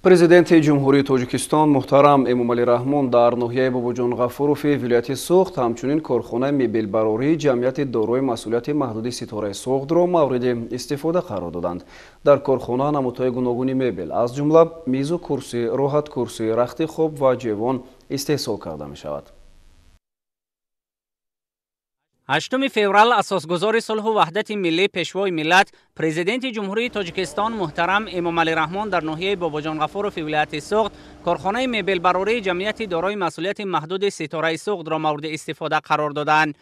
Speaker 1: Президенти Ҷумҳурии Тоҷикистон муҳтарам Эмомалӣ Раҳмон дар ноҳияи Бобоҷон Ғафурови вилояти Суғд ҳамчунин корхонаи мебелбарории ҷамъияти дорои масъулияти маҳдуди Ситораи Суғдро мавриди истифода қарор доданд. Дар корхона намудҳои гуногуни мебел, аз ҷумла мизу курсӣ, роҳаткурсӣ, рахти хоб ва ҷевон истеҳсол карда мешавад.
Speaker 16: 8 феврал асосгузори сулҳу ваҳдати миллӣ, пешвои миллат, президенти Ҷумҳурии Тоҷикистон муҳтарам Эмомалӣ Раҳмон дар ноҳияи Бобоҷон Ғафурови вилояти Суғд корхонаи мебелбарории ҷамъияти дорои масъулияти маҳдуди Ситораи Суғдро мавриди истифода қарор доданд.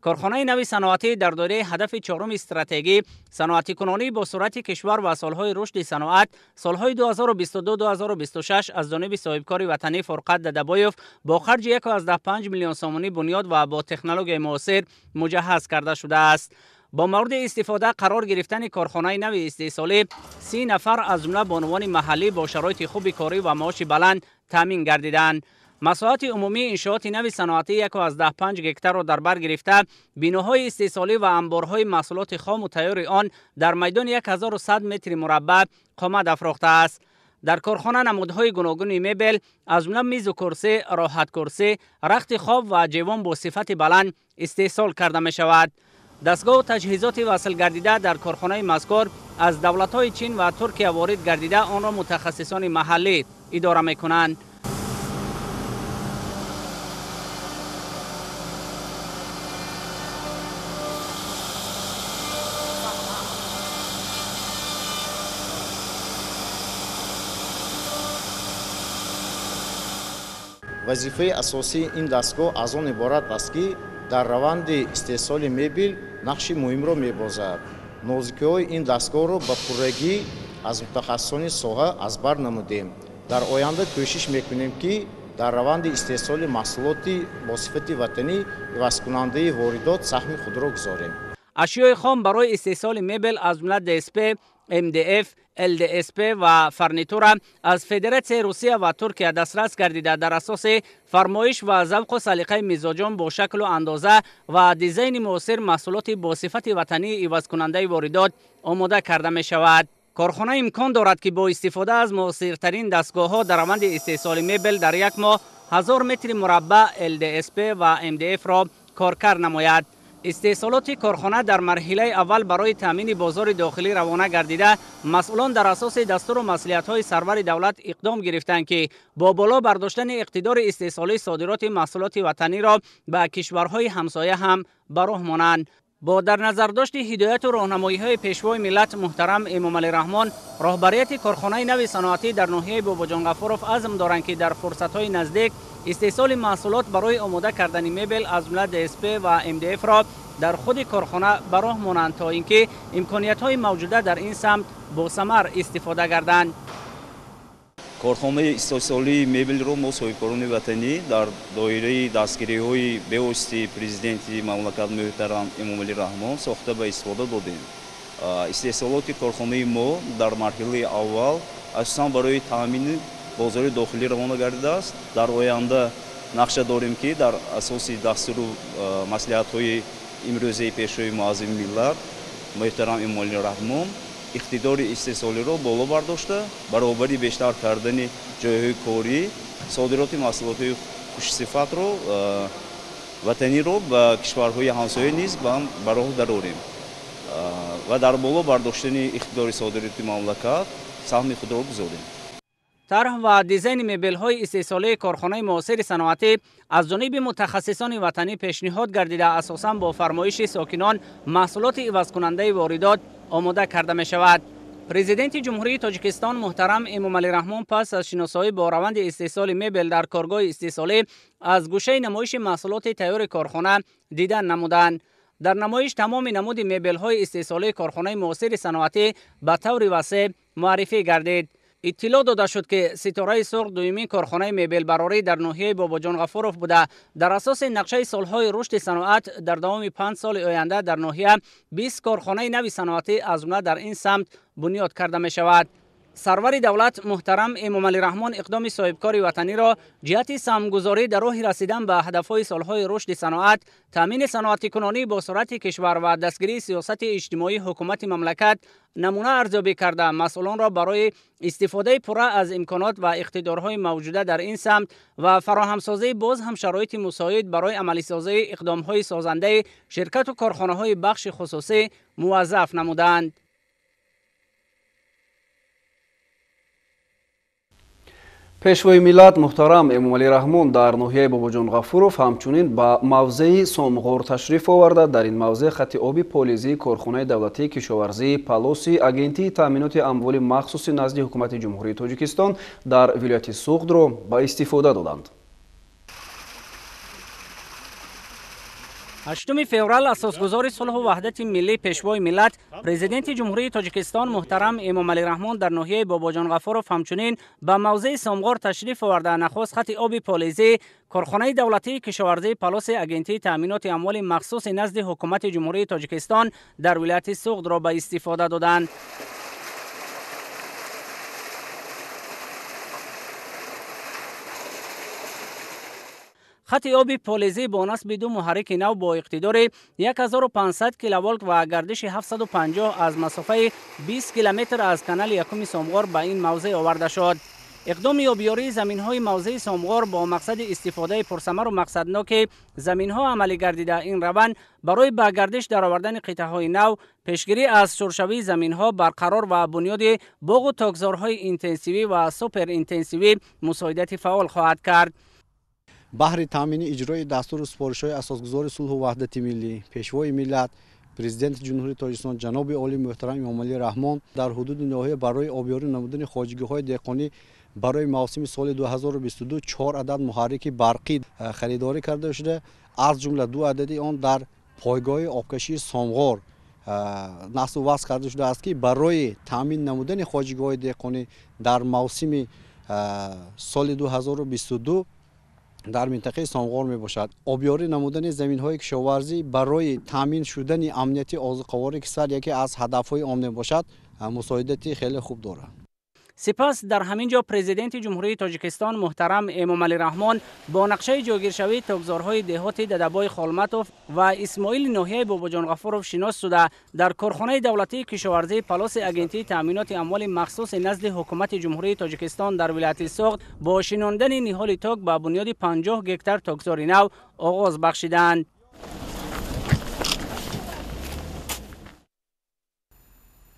Speaker 16: Корхонаи нави саноатӣ дар доираи ҳадафи чоруми стратегӣ саноатикунонӣ бо суръати кишвар ва солҳои рушди саноат солҳои 2022-2026 аз ҷониби соҳибкори ватанӣ Фурқат Дадабоев бо харҷи 1,5 миллион сомонӣ бунёд ва бо технологияи муосир муҷаҳҳаз карда шудааст. Бо мавриди истифода қарор гирифтани корхонаи нави истеҳсолӣ 30 нафар аз ҷумла бонувони маҳаллӣ бо шароити хуби корӣ ва маоши баланд таъмин гардиданд. Масоҳати умумии иншооти нави саноатӣ 1,5 гектарро дар бар гирифта, биноҳои истеҳсолӣ ва анборҳои маҳсулоти хому тайёри он дар майдони 1100 метри мураббаъ қомат афрохтааст. Дар корхона намудҳои гуногуни мебел, аз ҷумла мизу курсӣ, роҳаткурсӣ, рахти хоб ва ҷевон бо сифати баланд истеҳсол карда мешавад. Дастгоҳу таҷҳизоти васл гардида дар корхонаи мазкур аз давлатҳои Чин ва Туркия ворид гардида, онро мутахассисони маҳаллӣ идора мекунанд.
Speaker 17: Вазифаи асосии ин дастгоҳ аз он иборат аст, ки дар раванди истеҳсоли мебел нақши муҳимро мебозад. Нозикиҳои ин дастгоҳро ба пуррагӣ аз мутахассисони соҳа аз бар намудем. Дар оянда кӯшиш мекунем, ки дар раванди истеҳсоли маҳсулоти бо сифати ватанӣ ивазкунандаи воридот саҳми худро гузорем.
Speaker 16: Ашёи хом барои истеҳсоли мебел аз ҷумла ДСП, МДФ, ЛДСП ва фарнитура аз Федератсияи Русия ва Туркия дастрас гардида, дар асоси фармоиш ва завқу салиқаи мизоҷон бо шаклу андоза ва дизайни муосир маҳсулоти бо сифати ватании ивазкунандаи воридот омода карда мешавад. Корхона имкон дорад, ки бо истифода аз муосиртарин дастгоҳҳо дар раванди истеҳсоли мебел дар як моҳ 1000 метри мураббаъ ЛДСП ва МДФ-ро коркард намояд. Истеҳсолоти корхона дар марҳилаи аввал барои таъмини бозори дохилӣ равона гардида, масъулон дар асоси дастуру маслиҳатҳои сарвари давлат иқдом гирифтанд, ки бо боло бардоштани иқтидори истеҳсолии содироти маҳсулоти ватаниро ба кишварҳои ҳамсоя ҳам ба роҳ монанд. Бо дар назардошти ҳидояту роҳнамоиҳои пешвои миллат муҳтарам Эмомалӣ Раҳмон, роҳбарияти корхонаи нави саноатӣ дар ноҳияи Бобоҷон Ғафуров азм доранд, ки дар фурсатҳои наздик истеҳсоли маҳсулот барои омода кардани мебел аз ҷумла ДСП ва МДФ-ро дар худи корхона ба роҳ монанд, то ин ки имкониятҳои мавҷуда дар ин самт босамар истифода гарданд.
Speaker 18: Корхонаи истеҳсолии мебелро мо соҳибкорони ватанӣ дар доираи дастгириҳои бевоситаи президенти мамлакат муҳтарам Эмомалӣ Раҳмон сохта ба истифода додем. Истеҳсолоти корхонаи мо дар марҳилаи аввал асосан барои таъмини бозори дохилӣ равона гардидааст. Дар оянда нақша дорем, ки дар асоси дастуру маслиҳатҳои имрӯзаи пешвои муаззами миллат муҳтарам Эмомалӣ Раҳмон иқтидори истеҳсолиро боло бардошта, баробари бештар кардани ҷойҳои корӣ, содироти маҳсулоти хушсифатро ватаниро ба кишварҳои ҳамсоя низ ба роҳ дарорем ва дар боло бардоштани иқтидори содироти мамлакат саҳми худро гузорем.
Speaker 16: Тарҳ ва дизайни мебелҳои истеҳсолии корхонаи муосири саноатӣ аз ҷониби мутахассисони ватанӣ пешниҳод гардида, асосан бо фармоиши сокинон маҳсулоти ивазкунандаи воридот омода карда мешавад. Президенти Ҷумҳурии Тоҷикистон муҳтарам Эмомалӣ Раҳмон пас аз шиносоӣ бо раванди истеҳсоли мебел дар коргоҳи истеҳсолӣ аз гӯшаи намоиши маҳсулоти тайёри корхона дидан намуданд. Дар намоиш тамоми намуди мебелҳои истеҳсолии корхонаи муосири саноатӣ ба таври васеъ муаррифӣ гардид. Иттилоъ дода шуд, ки Ситораи Суғд дуюмин корхонаи мебелбарорӣ дар ноҳияи Бобоҷон Ғафуров буда, дар асоси нақшаи солҳои рушди саноат дар давоми 5 соли оянда дар ноҳия 20 корхонаи нави саноатӣ аз ҷумла дар ин самт бунёд карда мешавад. Сарвари давлат муҳтарам Эмомалӣ Раҳмон иқдоми соҳибкори ватаниро ҷиҳати саҳмгузорӣ дар роҳи расидан ба ҳадафҳои солҳои рушди саноат, таъмини саноатикунонӣ бо суръати кишвар ва дастгирии сиёсати иҷтимоии ҳукумати мамлакат намуна арзёбӣ карда, масъулонро барои истифодаи пурра аз имконот ва иқтидорҳои мавҷуда дар ин самт ва фароҳамсозии боз ҳам шароити мусоид барои амалисозии иқдомҳои созандаи ширкату корхонаҳои бахши хусусӣ муваззаф намуданд.
Speaker 1: Пешвои миллат муҳтарам Эмомалӣ Раҳмон дар ноҳияи Бобоҷон Ғафуров ҳамчунин ба мавзеи Сомғор ташриф оварда, дар ин мавзеъ хати оби полизии корхонаи давлатии кишоварзии Палоси Агентии таъминоти амволи махсуси назди ҳукумати Ҷумҳурии Тоҷикистон дар вилояти Суғдро ба истифода доданд.
Speaker 16: 8 феврал асосгузори сулҳу ваҳдати миллӣ, пешвои миллат, президенти Ҷумҳурии Тоҷикистон муҳтарам Эмомалӣ Раҳмон дар ноҳияи Бобоҷон Ғафуров ҳамчунин ба мавзеи Сомғор ташриф оварда, нахуст хати оби полизӣ корхонаи давлатии кишоварзии Палоси Агентии таъминоти амволи махсуси назди ҳукумати Ҷумҳурии Тоҷикистон дар вилояти Суғдро ба истифода доданд. Хати оби полизӣ бо насби ду муҳаррики нав бо иқтидори 1500 киловолт ва гардиши 750 аз масофаи 20 километр аз канали якуми Сомғор ба ин мавзеъ оварда шуд. Иқдоми обиёрии заминҳои мавзеи Сомғор бо мақсади истифодаи пурсамару мақсадноки заминҳо амалӣ гардида, ин раванд барои ба гардиш даровардани қитъаҳои нав, пешгирӣ аз шуршавии заминҳо, барқарор ва бунёди боғу токзорҳои интенсивӣ ва суперинтенсивӣ мусоидати фаъол хоҳад кард.
Speaker 19: Баҳри таъмини иҷрои дастуру супоришҳои асосгузори сулҳу ваҳдати миллӣ, пешвои миллат, президенти Ҷумҳурии Тоҷикистон ҷаноби олии муҳтарам Эмомалӣ Раҳмон дар ҳудуди ноҳия барои обёрӣ намудани хоҷагиҳои деҳқонӣ барои мавсими соли 2022 4 адад муҳаррики барқӣ харидорӣ карда шуда, аз ҷумла 2 адади он дар пойгоҳи обкашии Сомғор насбу васл карда шудааст, ки барои таъмин намудани хоҷагиҳои деҳқонӣ дар мавсими соли 2022 дар минтақаи Сомғор мебошад. Обёрӣ намудани заминҳои кишоварзӣ барои таъмин шудани амнияти озуқавории кишвар яке аз ҳадафҳои он мебошад, мусоидати хеле хуб дорад.
Speaker 16: Сипас дар ҳамин ҷо президенти Ҷумҳурии Тоҷикистон муҳтарам Эмомалӣ Раҳмон бо нақшаи ҷойгиршавии токзорҳои деҳоти Дадабои Холматов ва Исмоили ноҳияи Бобоҷон Ғафуров шинос шуда, дар корхонаи давлатии кишоварзии Палоси Агентии таъминоти амволи махсуси назди ҳукумати Ҷумҳурии Тоҷикистон дар вилояти Суғд бо шинондани ниҳоли ток ба бунёди 50 гектар токзори нав оғоз бахшиданд.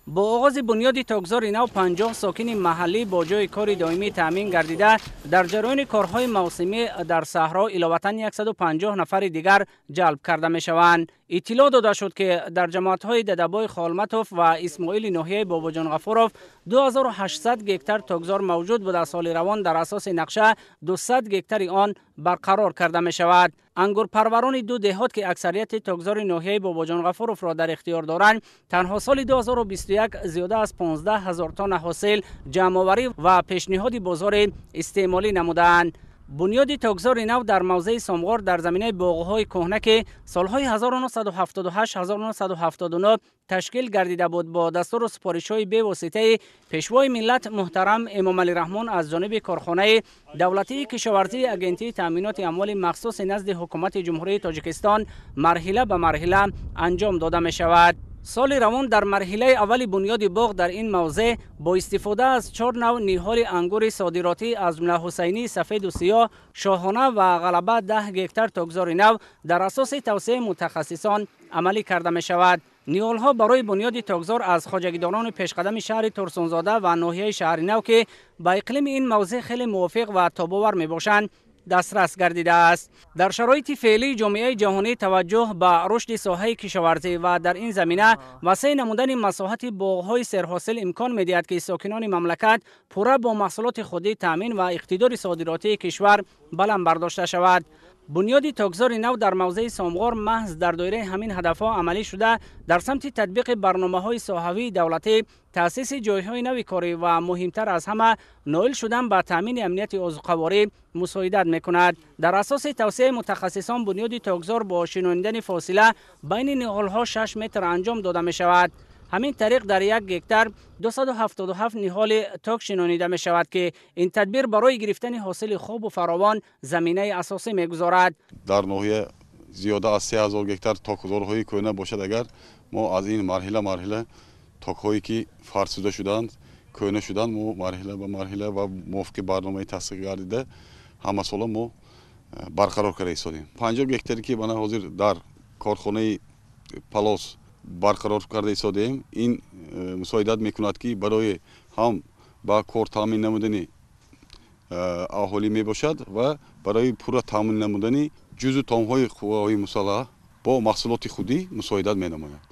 Speaker 16: Бо оғози бунёди токзори нав 50 сокини маҳаллӣ бо ҷойи кори доимӣ таъмин гардида, дар ҷараёни корҳои мавсимӣ дар саҳро иловатан 150 нафари дигар ҷалб карда мешаванд. Иттилоъ дода шуд, ки дар ҷамоатҳои Дадабои Холматов ва Исмоили ноҳияи Бобоҷон Ғафуров 2800 гектар токзор мавҷуд буда, соли равон дар асоси нақша 200 гектари он барқарор карда мешавад. Ангурпарварони ду деҳот, ки аксарияти токзори ноҳияи Бобоҷон Ғафуровро дар ихтиёр доранд, танҳо соли 2021 зиёда аз 15 000 тонна ҳосил ҷамъоварӣ ва пешниҳоди бозори истеъмолӣ намудаанд. Бунёди токзори нав дар мавзеи Сомғор дар заминаи боғҳои кӯҳна, ки солҳои 1978-1979 ташкил гардида буд, бо дастуру супоришҳои бевоситаи пешвои миллат муҳтарам Эмомалӣ Раҳмон аз ҷониби корхонаи давлатии кишоварзии Агентии таъминоти амволи махсуси назди ҳукумати Ҷумҳурии Тоҷикистон марҳила ба марҳила анҷом дода мешавад. Соли равон дар марҳилаи аввали бунёди боғ дар ин мавзеъ бо истифода аз 4 нав ниҳоли ангури содиротӣ аз ҷумла ҳусайнии сафеду сиёҳ, шоҳона ва ғалаба 10 гектар токзори нав дар асоси тавсияи мутахассисон амалӣ карда мешавад. Ниҳолҳо барои бунёди токзор аз хоҷагидорони пешқадами шаҳри Турсунзода ва ноҳияи Шаҳри Нав, ки ба иқлими ин мавзеъ хеле мувофиқ ва тобовар мебошанд, дастрас гардидааст. Дар шароити феълии ҷомеаи ҷаҳонӣ таваҷҷӯҳ ба рушди соҳаи кишоварзӣ ва дар ин замина васеъ намудани масоҳати боғҳои серҳосил имкон медиҳад, ки сокинони мамлакат пурра бо маҳсулоти худӣ таъмин ва иқтидори содиротии кишвар баланд бардошта шавад. Бунёди токзори нав дар мавзеи Сомғор маҳз дар доираи ҳамин ҳадафҳо амалӣ шуда, дар самти татбиқи барномаҳои соҳавии давлатӣ, таъсиси ҷойҳои нави корӣ ва муҳимтар аз ҳама ноил шудан ба таъмини амнияти озуқаворӣ мусоидат мекунад. Дар асоси тавсияи мутахассисон бунёди токзор бо шинонидани фосила байни ниҳолҳо 6 метр анҷом дода мешавад. Ҳамин тариқ дар 1 гектар 277 ниҳоли ток шинонида мешавад, ки ин тадбир барои гирифтани ҳосили хубу фаровон заминаи асосӣ мегузорад.
Speaker 20: Дар ноҳия зиёда аз 3000 гектар токзорҳои кӯҳна бошад, агар мо аз ин марҳила марҳила токҳое ки фарсуда шуданд, кӯҳна шуданд, мо марҳила ба марҳила ва мувофиқи барномаи тасдиқ гардида ҳамасола мо барқарор карда истодем. 50 гектаре ки мана ҳозир дар корхонаи Палос барқарор карда истодаем, ин мусоидат мекунад, ки барои ҳам ба кор таъмин намудани аҳолӣ мебошад ва барои пурра таъмин намудани ҷузъу томҳои қувваҳои мусаллаҳ бо маҳсулоти худӣ мусоидат менамояд.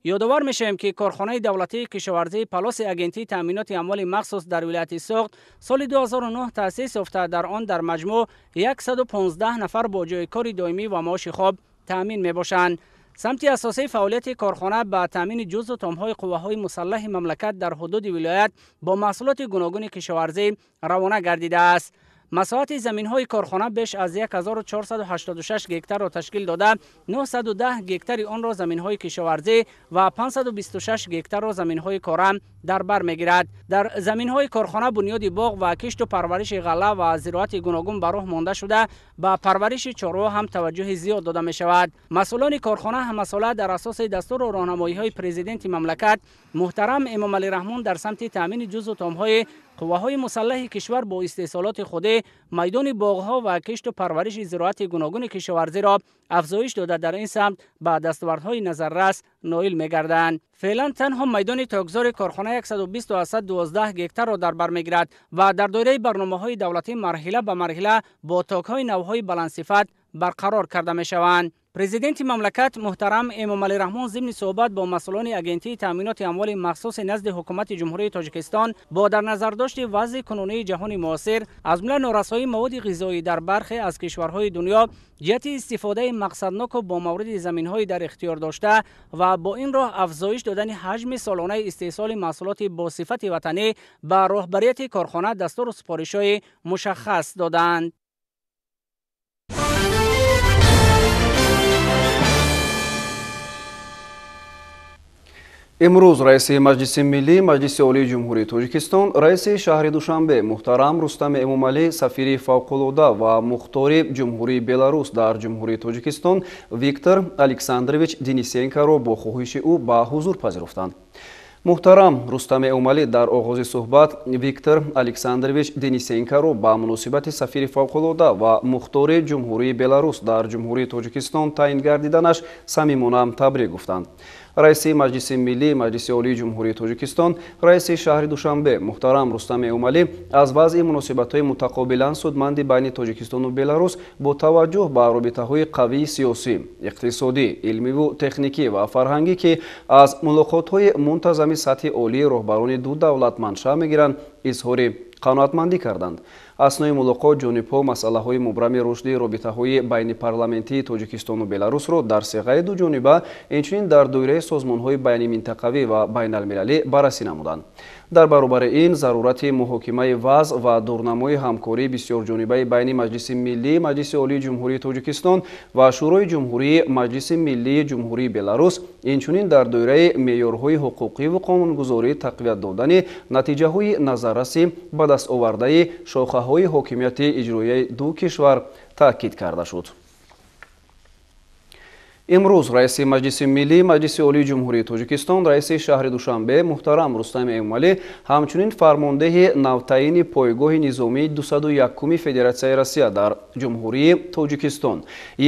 Speaker 16: Ёдовар мешавем, ки корхонаи давлатии кишоварзии Палоси Агентии таъминоти амволи махсус дар вилояти Суғд соли 2009 таъсис ёфта, дар он дар маҷмӯъ 115 нафар бо ҷойи кори доимӣ ва маоши хоб таъмин мебошанд. Самти асосии фаъолияти корхона ба таъмини ҷузъу томҳои қувваҳои мусаллаҳи мамлакат дар ҳудуди вилоят бо маҳсулоти гуногуни кишоварзӣ равона гардидааст. Масоҳати заминҳои корхона беш аз 1486 гектарро ташкил дода, 910 гектари онро заминҳои кишоварзӣ ва 526 гектарро заминҳои корам дар бар мегирад. Дар заминҳои корхона бунёди боғ ва кишту парвариши ғалла ва зироати гуногун ба роҳ монда шуда, ба парвариши чорво ҳам таваҷҷӯҳи зиёд дода мешавад. Масъулони корхона ҳамасола дар асоси дастуру роҳнамоиҳои президенти мамлакат муҳтарам Эмомалӣ Раҳмон дар самти таъмини ҷузъу томҳои қувваҳои мусаллаҳи кишвар бо истеҳсолоти худӣ майдони боғҳо ва кишту парвариши зироати гуногуни кишоварзиро афзоиш дода, дар ин самт ба дастовардҳои назаррас ноил мегарданд. Феълан танҳо майдони токзори корхона 120,12 гектарро дар бар мегирад ва дар доираи барномаҳои давлатӣ марҳила ба марҳила бо токҳои навҳои баландсифат барқарор карда мешаванд. Президенти мамлакат муҳтарам Эмомалӣ Раҳмон зимни суҳбат бо масъулони Агентии таъминоти амволи махсуси назди ҳукумати Ҷумҳурии Тоҷикистон бо дар назардошти вазъи кунунии ҷаҳони муосир, аз ҷумла норасоии маводи ғизоӣ дар бархе аз кишварҳои дунё, ҷиҳати истифодаи мақсадноку бо мавриди заминҳои дар ихтиёр дошта ва бо ин роҳ афзоиш додани ҳаҷми солонаи истеҳсоли маҳсулоти бо сифати ватанӣ ба роҳбарияти корхона дастуру супоришҳои мушаххас доданд.
Speaker 1: Имрӯз раиси Маҷлиси Миллӣ Маҷлиси Олии Ҷумҳурии Тоҷикистон, раиси шаҳри Душанбе муҳтарам Рустам Эмомалӣ, сафири фавқулода ва мухтори Ҷумҳурии Беларус дар Ҷумҳурии Тоҷикистон Виктор Александрович Денисенкоро бо хоҳиши ӯ ба ҳузур пазируфтанд. Муҳтарам Рустам Эмомалӣ дар оғози суҳбат Виктор Александрович Денисенкоро ба муносибати сафири фавқулода ва мухтори Ҷумҳурии Беларус дар Ҷумҳурии Тоҷикистон таъин гардиданаш самимона табрик гуфтанд. Раиси Маҷлиси Миллӣ Маҷлиси Олии Ҷумҳурии Тоҷикистон, раиси шаҳри Душанбе муҳтарам Рустам Эмомалӣ аз вазъи муносибатҳои мутақобилан судманди байни Тоҷикистону Беларус бо таваҷҷӯҳ ба робитаҳои қавии сиёсӣ, иқтисодӣ, илмиву техникӣ ва фарҳангӣ, ки аз мулоқотҳои мунтазами сатҳи олии роҳбарони ду давлат маншаъ мегиранд, изҳори қаноатмандӣ карданд. Аснои мулоқот ҷонибҳо масъалаҳои мубрами рушди робитаҳои байнипарламентии Тоҷикистону Беларусро дар сиғаи дуҷониба, инчунин дар доираи созмонҳои байниминтақавӣ ва байналмилалӣ баррасӣ намуданд. Дар баробари ин зарурати муҳокимаи вазъ ва дурнамои ҳамкории бисёрҷонибаи байни Маҷлиси Миллии Маҷлиси Олии Ҷумҳурии Тоҷикистон ва Шӯрои Ҷумҳурии Маҷлиси Миллии Ҷумҳурии Беларус, инчунин дар доираи меъёрҳои ҳуқуқӣ ва қонунгузорӣ тақвият додани натиҷаҳои назарраси ба даст овардаи шохаҳои ҳокимияти иҷроияи ду кишвар таъкид карда шуд. Имрӯз раиси Маҷлиси Миллӣ Маҷлиси Олии Ҷумҳурии Тоҷикистон, раиси шаҳри Душанбе муҳтарам Рустам Эмомалӣ ҳамчунин фармондеҳи навтаъини пойгоҳи низомии 201-уми Федератсияи Россия дар Ҷумҳурии Тоҷикистон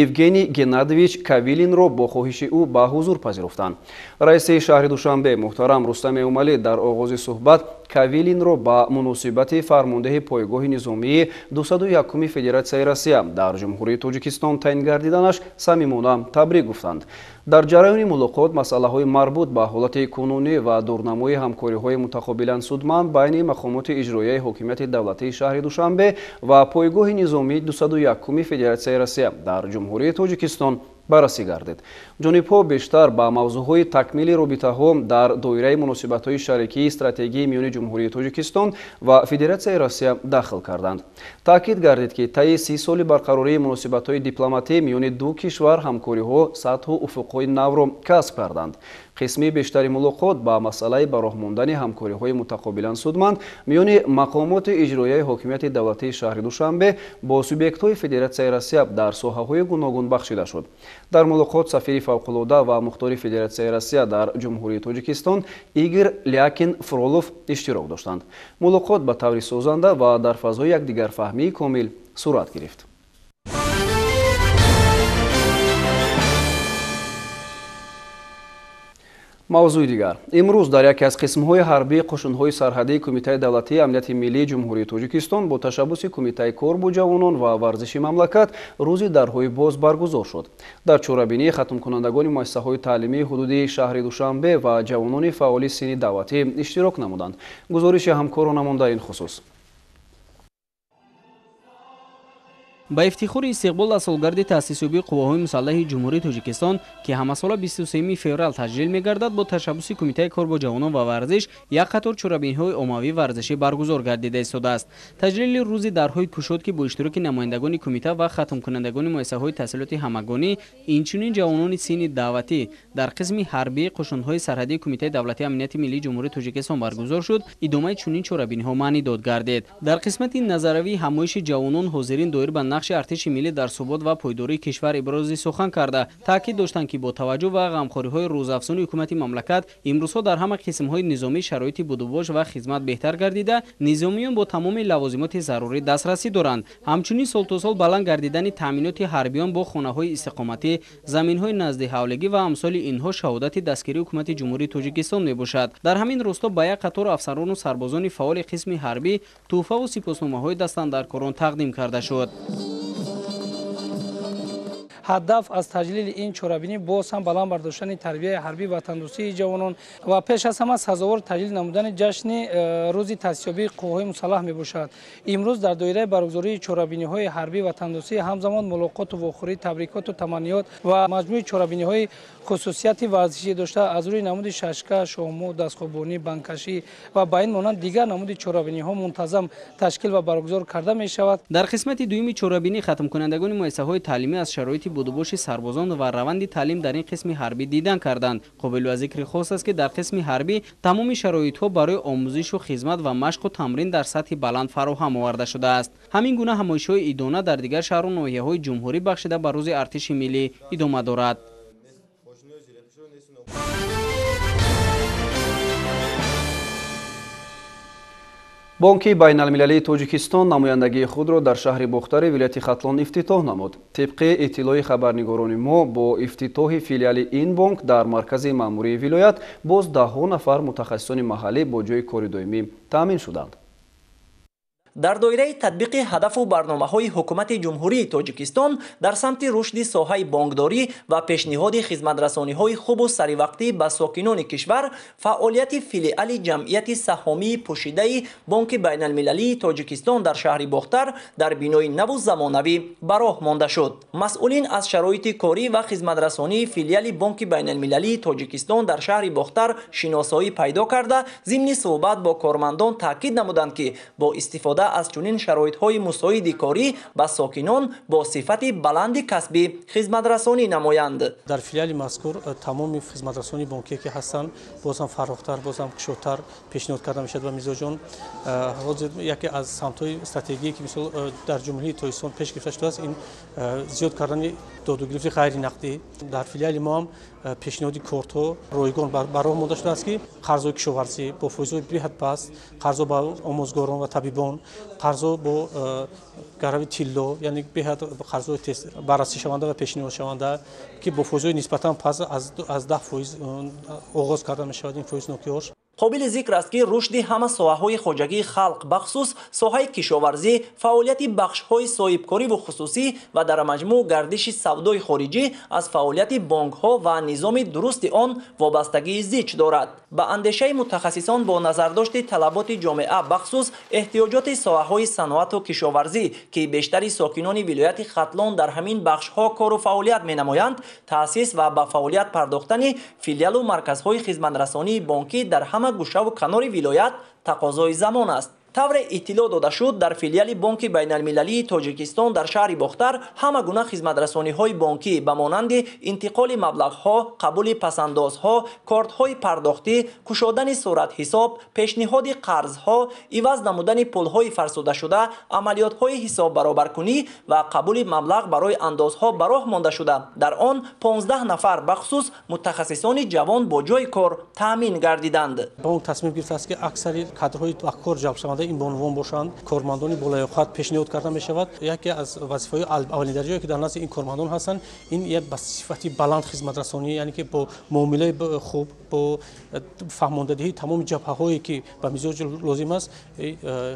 Speaker 1: Евгений Геннадьевич Кавилинро бо хоҳиши ӯ ба ҳузур пазируфтанд. Раиси шаҳри Душанбе муҳтарам Рустам Эмомалӣ дар оғози суҳбат Кавилинро ба муносибати фармондеҳи пойгоҳи низомии 201-уми Федератсияи Россия дар Ҷумҳурии Тоҷикистон таъин гардиданаш самимона табрик гуфтанд. Дар ҷараёни мулоқот масъалаҳои марбут ба ҳолати кунунӣ ва дурнамои ҳамкориҳои мутақобилан судманд байни мақомоти иҷроияи ҳокимияти давлатии шаҳри Душанбе ва пойгоҳи низомии 201-уми Федератсияи Россия дар Ҷумҳурии Тоҷикистон баррасӣ гардид. Ҷонибҳо бештар ба мавзӯъҳои такмили робитаҳо дар доираи муносибатҳои шарикии стратегии миёни Ҷумҳурии Тоҷикистон ва Федератсияи Россия дахл карданд. Таъкид гардид, ки таи 30 соли барқарории муносибатҳои дипломатӣ миёни ду кишвар ҳамкориҳо сатҳу уфуқҳои навро касб карданд. Қисми бештари мулоқот ба масъалаи ба роҳ мондани ҳамкориҳои мутақобилан судманд миёни мақомоти иҷроияи ҳокимияти давлатии шаҳри Душанбе бо субъектҳои Федератсияи Россия дар соҳаҳои гуногун бахшида шуд. Дар мулоқот сафири фавқулода ва мухтори Федератсияи Россия дар Ҷумҳурии Тоҷикистон Игор Лякин Фролов иштирок доштанд. Мулоқот ба таври созанда ва дар фазои якдигарфаҳмии комил сурат гирифт. Мавзӯи дигар. Имрӯз дар яке аз қисмҳои ҳарбии қӯшунҳои сарҳадии Кумитаи давлатии амнияти миллии Ҷумҳурии Тоҷикистон бо ташаббуси Кумитаи кор бо ҷавонон ва варзиши мамлакат рӯзи дарҳои боз баргузор шуд. Дар чорабинии хатмкунандагони муассисаҳои таълимии ҳудуди шаҳри Душанбе ва ҷавонони фаъоли синни даъватӣ иштирок намуданд. Гузориши ҳамкоронамон дар ин хусус.
Speaker 21: Ба ифтихори истиқбол аз солгарди таъсисёбии қувваҳои мусаллаҳи Ҷумҳурии Тоҷикистон, ки ҳамасола 23 феврал таҷлил мегардад, бо ташаббуси Кумитаи кор бо ҷавонон ва варзиш як қатор чорабиниҳои оммавӣ варзишӣ баргузор гардида истодааст. Таҷлили рӯзи дарҳои кушод, ки бо иштироки намояндагони кумита ва хатмкунандагони муассисаҳои таҳсилоти ҳамагонӣ, инчунин ҷавонони синни даъватӣ дар қисми ҳарбии қӯшунҳои сарҳадии Кумитаи давлатии амнияти миллии Ҷумҳурии Тоҷикистон баргузор шуд, идомаи чунин чорабиниҳо маънӣ дод гардид. Дар қисмати назаравии ҳамоиши ҷавонон ҳозирин доир ба нақши артиши миллӣ дар субот ва пойдории кишвар ибрози сухан карда, таъкид доштанд, ки бо таваҷҷӯҳ ба ғамхориҳои рӯзафзуни ҳукумати мамлакат имрӯзҳо дар ҳама қисмҳои низомӣ шароити будубош ва хизмат беҳтар гардида, низомиён бо тамоми лавозимоти зарурӣ дастрасӣ доранд. Ҳамчунин сол то сол баланд гардидани таъминоти ҳарбиён бо хонаҳои истиқоматӣ, заминҳои назди ҳавлигӣ ва амсоли инҳо шаҳодати дастгирии ҳукумати Ҷумҳурии Тоҷикистон мебошад. Дар ҳамин росто ба як қатор афсарону сарбозони фаъоли қисми ҳарбӣ тӯҳфаву сипосномаҳои дастандаркорон тақдим карда шуд.
Speaker 22: Ҳадаф аз таҷлили ин чорабинӣ боз ҳам баланд бардоштани тарбияи ҳарбӣ ватандӯстии ҷавонон ва пеш аз ҳама сазовор таҷлил намудани ҷашни рӯзи таъсисёбии қувваҳои мусаллаҳ мебошад. Имрӯз дар доираи баргузории чорабиниҳои ҳарбӣ ватандӯстӣ ҳамзамон мулоқоту вохӯрӣ, табрикоту таманниёт ва маҷмӯи чорабиниҳои хусусияти варзишӣ дошта аз рӯи намуди шашка, шоҳмот, дастхобонӣ, банкашӣ ва ба ин монанд дигар намуди чорабиниҳо мунтазам ташкил ва баргузор карда мешавад.
Speaker 21: Дар қисмати дуюми чорабинӣ хатмкунандагони муассисаҳои таълимӣ аз шароити будубоши сарбозон ва раванди таълим дар ин қисми ҳарбӣ дидан карданд. Қобилу аз зикри хос аст, ки дар қисми ҳарбӣ тамоми шароитҳо барои омӯзишу хизмат ва машқу тамрин дар сатҳи баланд фароҳам оварда шудааст. Ҳамин гуна ҳамоишҳои идона дар дигар шаҳру ноҳияҳои ҷумҳурӣ бахшида ба рӯзи артиши миллӣ идома дорад.
Speaker 1: Бонки байналмилалии Тоҷикистон намояндагии худро дар шаҳри Бохтари вилояти Хатлон ифтитоҳ намуд. Тибқи иттилои хабарнигорони мо, бо ифтитоҳи филиали ин бонк дар маркази маъмурии вилоят боз даҳҳо нафар мутахассисони маҳаллӣ бо ҷойи кори доимӣ таъмин шуданд.
Speaker 23: Дар доираи татбиқи ҳадафу барномаҳои ҳукумати Ҷумҳурии Тоҷикистон дар самти рушди соҳаи бонкдорӣ ва пешниҳоди хизматрасониҳои хубу саривақтӣ ба сокинони кишвар, фаъолияти филиали ҷамъияти саҳомии пӯшидаи Бонки байналмилалии Тоҷикистон дар шаҳри Бохтар дар бинои наву замонавӣ ба роҳ монда шуд. Масъулин аз шароити корӣ ва хизматрасонии филиали Бонки байналмилалии Тоҷикистон дар шаҳри Бохтар шиносоӣ пайдо карда, зимни суҳбат бо кормандон таъкид намуданд, ки бо истифода аз чунин шароитҳои мусоиди корӣ ба сокинон бо сифати баланди касбӣ хизматрасонӣ намоянд.
Speaker 24: Дар филиали мазкур тамоми хизматрасонии бонкие ки ҳастанд боз ҳам фарохтар, боз ҳам кушодтар пешниҳод карда мешавад ба мизоҷон. Ҳозир яке аз самтҳои стратегие ки мисол дар Ҷумҳурии Тоҷикистон пеш гирифта шудааст, ин зиёд кардани додугирифти ғайринақдӣ. Дар филиали мо ҳам пешниҳоди кортҳо ройгон ба роҳ монда шудааст, ки қарзҳои кишоварзӣ бо фоизҳои беҳад паст, қарзҳо ба омӯзгорон ва табибон, қарзҳо бо гарави тилло, яъне беҳад қарзҳои баррасишаванда ва пешниҳодшаванда, ки бо фоизҳои нисбатан паст аз 10% оғоз карда мешавад ин фоизнокиҳош.
Speaker 23: Қобили зикр аст, ки рушди ҳама соҳаҳои хоҷагии халқ, бахусус соҳаи кишоварзӣ, фаъолияти бахшҳои соҳибкориву хусусӣ ва дар маҷмӯъ гардиши савдои хориҷӣ аз фаъолияти бонкҳо ва низоми дурусти он вобастагии зич дорад. Ба андешаи мутахассисон, бо назардошти талаботи ҷомеа, бахусус эҳтиёҷоти соҳаҳои саноату кишоварзӣ, ки бештари сокинони вилояти Хатлон дар ҳамин бахшҳо кору фаъолият менамоянд, таъсис ва ба фаъолият пардохтани филиалу марказҳои хизматрасонии бонкӣ дар ҳама гӯшаву канори вилоят тақозои замон аст. Тавре иттилоъ дода шуд, дар филиали Бонки байналмилалии Тоҷикистон дар шаҳри Бохтар ҳама гуна хизматрасониҳои бонкӣ ба монанди интиқоли маблағҳо, қабули пасандозҳо, кортҳои пардохтӣ, кушодани суратҳисоб, пешниҳоди қарзҳо, иваз намудани пулҳои фарсудашуда, амалиётҳои ҳисоббаробаркунӣ ва қабули маблағ барои андозҳо ба роҳ монда шуда, дар он 15 нафар, бахусус мутахассисони ҷавон, бо ҷойи кор таъмин гардиданд.
Speaker 24: Бонк тасмим гирифтааст, ки аксари кадрҳои ба кор ҷалбшаванда ин бонувон бошанд, кормандони болаёқат пешниҳод карда мешавад. Яке аз вазифаҳои аввалиндараҷае, ки дар назди ин кормандон ҳастанд, ин як ба сифати баланд хизматрасонӣ, яъне ки бо муомилаи хуб, бо фаҳмондадиҳии тамоми ҷабҳаҳое, ки ба мизоҷ лозим аст,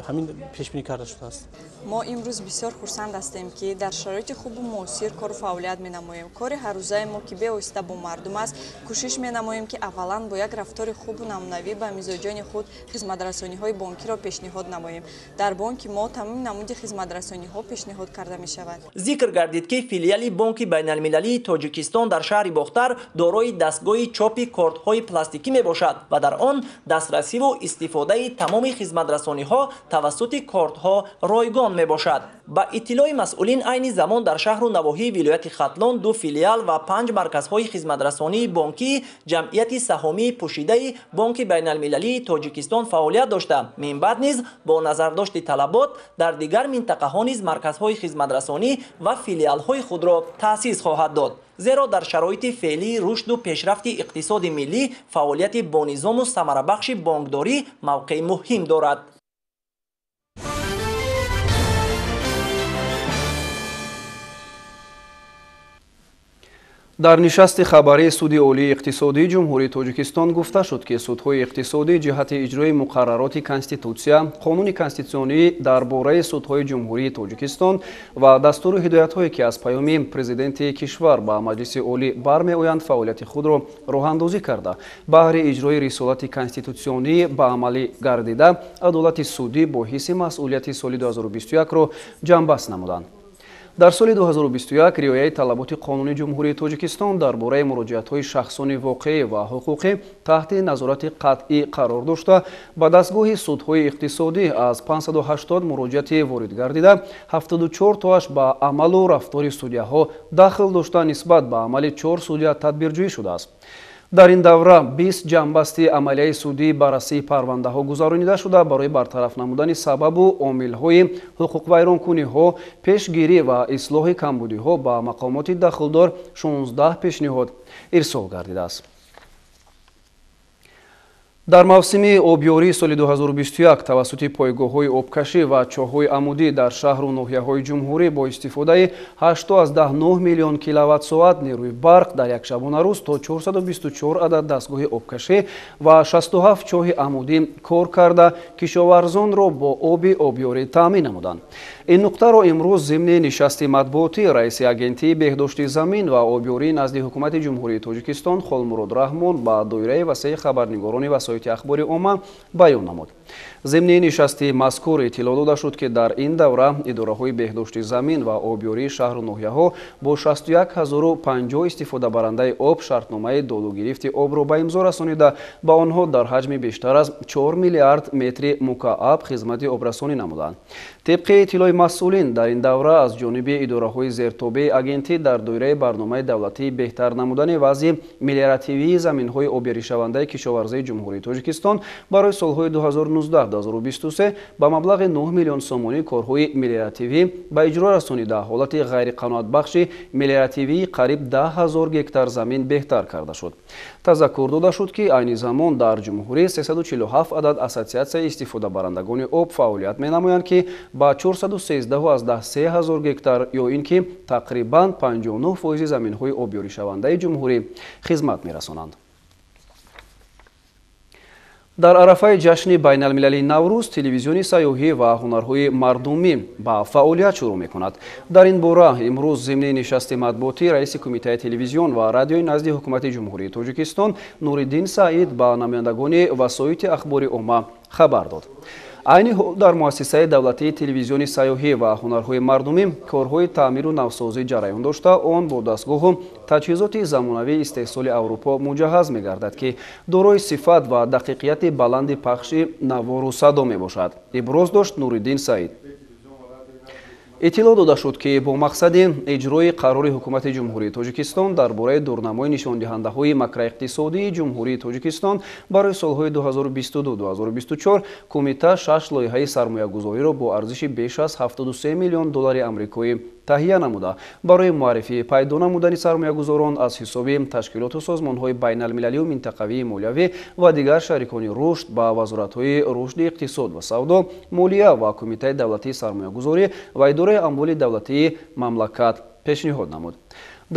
Speaker 24: ҳамин пешбинӣ карда шудааст.
Speaker 2: Мо имрӯз бисёр хурсанд ҳастем, ки дар шароити хубу муосир кору фаъолият менамоем. Кори ҳаррӯзаи мо, ки бевосита бо мардум аст, кӯшиш менамоем, ки аввалан бо як рафтори хубу намунавӣ ба мизоҷони худ хизматрасониҳои бонкиро пешниҳод намоем. Дар бонки мо тамоми намуди хизматрасониҳо пешниҳод карда мешавад.
Speaker 23: Зикр гардид, ки филиали Бонки байналмилалии Тоҷикистон дар шаҳри Бохтар дорои дастгоҳи чопи кортҳои пластикӣ мебошад ва дар он дастрасиву истифодаи тамоми хизматрасониҳо тавассути кортҳо ройгон мебошад. Ба иттилои масъулин, айни замон дар шаҳру навоҳии вилояти Хатлон 2 филиал ва 5 марказҳои хизматрасонии бонкии ҷамъияти саҳомии пӯшидаи Бонки байналмилалии Тоҷикистон фаъолият дошта, минбаъд низ бо назардошти талабот дар дигар минтақаҳо низ марказҳои хизматрасонӣ ва филиалҳои худро таъсис хоҳад дод. Зеро дар шароити феълии рушду пешрафти иқтисоди миллӣ фаъолияти бонизому самарабахши бонкдорӣ мавқеи муҳим дорад.
Speaker 1: Дар нишасти хабарии Суди Олии иқтисодии Ҷумҳурии Тоҷикистон гуфта шуд, ки судҳои иқтисодӣ ҷиҳати иҷрои муқаррароти Конститутсия, қонуни конститутсионӣ дар бораи судҳои Ҷумҳурии Тоҷикистон ва дастуру ҳидоятҳое, ки аз паёми президенти кишвар ба Маҷлиси Олӣ бармеоянд, фаъолияти худро роҳандозӣ карда, баҳри иҷрои рисолати конститутсионӣ ба амалӣ гардида, адолати судӣ бо ҳисси масъулияти соли 2021-ро ҷамъбаст намуданд. Дар соли 2021 риояи талаботи қонуни Ҷумҳурии Тоҷикистон дар бораи муроҷиатҳои шахсони воқеӣ ва ҳуқуқӣ таҳти назорати қатъӣ қарор дошта, ба дастгоҳи судҳои иқтисодӣ аз 580 муроҷиати ворид гардида, 74 тоаш ба амалу рафтори судяҳо дахл дошта, нисбат ба амали 4 судя тадбирҷӯӣ шудааст. Дар ин давра 20 ҷамъбасти амалияи судии баррасии парвандаҳо гузаронида шуда, барои бартараф намудани сабабу омилҳои ҳуқуқвайронкуниҳо, пешгирӣ ва ислоҳи камбудиҳо ба мақомоти дахлдор 16 пешниҳод ирсол гардидааст. Дар мавсими обёрии соли 2021 тавассути пойгоҳҳои обкашӣ ва чоҳҳои амудӣ дар шаҳру ноҳияҳои ҷумҳурӣ бо истифодаи 8,9 миллион киловатт-соат нерӯи барқ дар як шабонарӯз то 424 адад дастгоҳи обкашӣ ва 67 чоҳи амудӣ кор карда, кишоварзонро бо оби обёрӣ таъмин намуданд. Ин нуқтаро имрӯз зимни нишасти матбуотӣ раиси Агентии беҳдошти замин ва обёрӣ назди Ҳукумати Ҷумҳурии Тоҷикистон Холмурод Раҳмон ба доираи васеи хабарнигорони васоити ахбори омма баён намуд. Зимни нишасти мазкур иттилоъ дода шуд, ки дар ин давра идораҳои беҳдошти замин ва обёрии шаҳру ноҳияҳо бо 61050 истифодабарандаи об шартномаи додугирифти обро ба имзо расонида, ба онҳо дар ҳаҷми бештар аз 4 миллиард метри мукааб хизмати обрасонӣ намуданд. Тибқи иттилои масъулин, дар ин давра аз ҷониби идораҳои зертобеи агентӣ дар доираи барномаи давлатии беҳтар намудани вазъи мелиоративии заминҳои обёришавандаи кишоварзии Ҷумҳурии Тоҷикистон барои солҳои 2019-2023 ба маблағи 9 миллион сомонӣ корҳои мелиоративӣ ба иҷро расонида, ҳолати ғайриқаноатбахши мелиоративии қариб 10 000 гектар замин беҳтар карда шуд. Тазаккур дода шуд, ки айни замон дар ҷумҳурӣ 347 адад ассотсиатсияи истифодабарандагони об фаъолият менамоянд, ки ба 413,3 ҳазор гектар ё ин ки тақрибан 59% заминҳои обёришавандаи ҷумҳурӣ хизмат мерасонанд. Дар арафаи ҷашни байналмилалии Наврӯз телевизиони сайёҳӣ ва ҳунарҳои мардумӣ ба фаъолият шурӯъ мекунад. Дар ин бора имрӯз зимни нишасти матбуотӣ раиси кумитаи телевизион ва радиои назди ҳукумати Ҷумҳурии Тоҷикистон Нуриддин Саид ба намояндагони васоити ахбори омма хабар дод. Айни ҳол дар муассисаи давлатии телевизиони сайёҳӣ ва ҳунарҳои мардумӣ корҳои таъмиру навсозӣ ҷараён дошта, он бо дастгоҳу таҷҳизоти замонавии истеҳсоли Аврупо муҷаҳҳаз мегардад, ки дорои сифат ва дақиқияти баланди пахши навору садо мебошад, иброз дошт Нуриддин Саид. Иттилоъ дода шуд, ки бо мақсади иҷрои қарори Ҳукумати Ҷумҳурии Тоҷикистон дар бораи дурнамои нишондиҳандаҳои макроиқтисодии Ҷумҳурии Тоҷикистон барои солҳои 2022-2024 кумита 6 лоиҳаи сармоягузориро бо арзиши беш аз 73 миллион доллари амрикоӣ таҳия намуда, барои муаррифӣ пайдо намудани сармоягузорон аз ҳисоби ташкилоту созмонҳои байналмилалию минтақавии молиявӣ ва дигар шарикони рушд ба вазоратҳои рушди иқтисод ва савдо, молия ва Кумитаи давлатии сармоягузорӣ ва идораи амволи давлатии мамлакат пешниҳод намуд.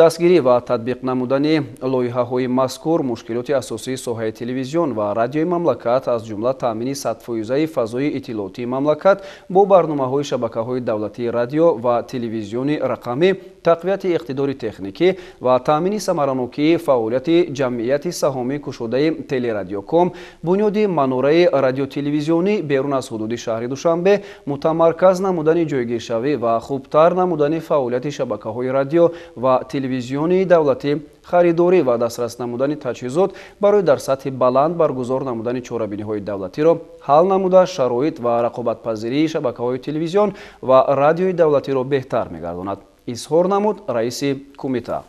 Speaker 1: Дастгирӣ ва татбиқ намудани лоиҳаҳои мазкур мушкилоти асосии соҳаи телевизион ва радиои мамлакат, аз ҷумла таъмини садфоизаи фазои иттилоотии мамлакат бо барномаҳои шабакаҳои давлатии радио ва телевизиони рақамӣ, тақвияти иқтидори техникӣ ва таъмини самаранокии фаъолияти ҷамъияти саҳомии кушодаи Телерадиоком, бунёди манораи радиотелевизионӣ берун аз ҳудуди шаҳри Душанбе, мутамарказ намудани ҷойгиршавӣ ва хубтар намудани фаъолияти шабакаҳои радио ва телевизиони давлатӣ, харидорӣ ва дастрас намудани таҷҳизот барои дар сатҳи баланд баргузор намудани чорабиниҳои давлатиро ҳал намуда, шароит ва рақобатпазирии шабакаҳои телевизион ва радиои давлатиро беҳтар мегардонад, изҳор намуд раиси кумита.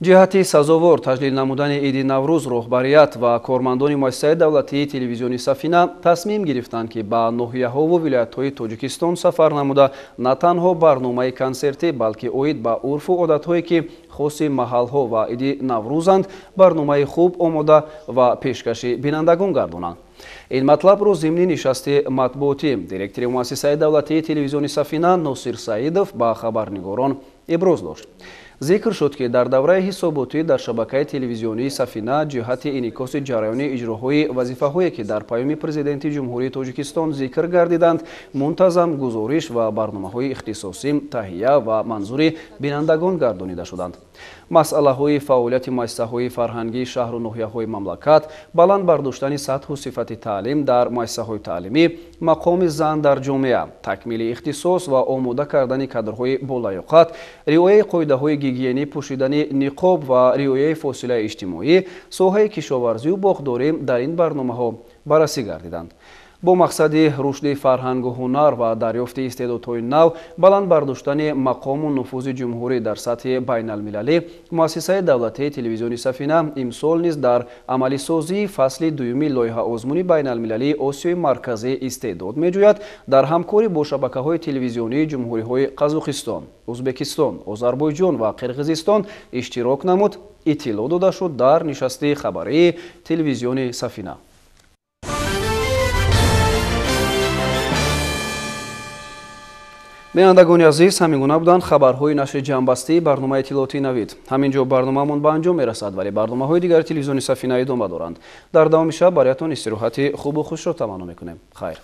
Speaker 1: Ҷиҳати сазовор таҷлил намудани иди Наврӯз роҳбарият ва кормандони муассисаи давлатии телевизиони Сафина тасмим гирифтанд, ки ба ноҳияҳову вилоятҳои Тоҷикистон сафар намуда на танҳо барномаи консертӣ, балки оид ба урфу одатҳое, ки хоси маҳалҳо ва иди Наврӯзанд, барномаи хуб омода ва пешкаши бинандагон гардонанд. Ин матлабро зимни нишасти матбуотӣ директори муассисаи давлатии телевизиони Сафина Носир Саидов ба хабарнигорон иброз дошт. Зикр шуд, ки дар давраи ҳисоботӣ дар шабакаи телевизионии Сафина ҷиҳати инъикоси ҷараёни иҷроҳои вазифаҳое, ки дар паёми Президенти Ҷумҳурии Тоҷикистон зикр гардиданд, мунтазам гузориш ва барномаҳои ихтисосӣ таҳия ва манзури бинандагон гардонида шуданд. Масъалаҳои фаъолияти муассисаҳои фарҳангии шаҳру ноҳияҳои мамлакат, баланд бардоштани сатҳу сифати таълим дар муассисаҳои таълимӣ, мақоми зан дар ҷомеа, такмили ихтисос ва омода кардани кадрҳои болаёқат, риояи қоидаҳои гигиенӣ, пӯшидани ниқоб ва риояи фосилаи иҷтимоӣ, соҳаи кишоварзию боғдорӣ дар ин барномаҳо баррасӣ гардиданд. Бо мақсади рушди фарҳангу ҳунар ва дарёфти истеъдодҳои нав, баланд бардоштани мақому нуфузи ҷумҳурӣ дар сатҳи байналмилалӣ, муассисаи давлатии телевизиони Сафина имсол низ дар амалисозии фасли дуюми лоиҳаозмуни байналмилалии Осиёи Марказӣ истеъдод меҷӯяд, дар ҳамкорӣ бо шабакаҳои телевизионии ҷумҳуриҳои Қазоқистон, Ӯзбекистон, Озарбойҷон ва Қирғизистон иштирок намуд, иттилоъ дода шуд дар нишасти хабарии телевизиони Сафина. Бинандагони азиз, ҳамин гуна буданд хабарҳои нашри ҷамъбастии барномаи иттилоотии Навид. Ҳамин ҷо барномаамон ба анҷом мерасад, вале барномаҳои дигари телевизиони Сафина идома доранд. Дар давоми шаб бароятон истироҳати хубу хушро таманно мекунем. Хайр.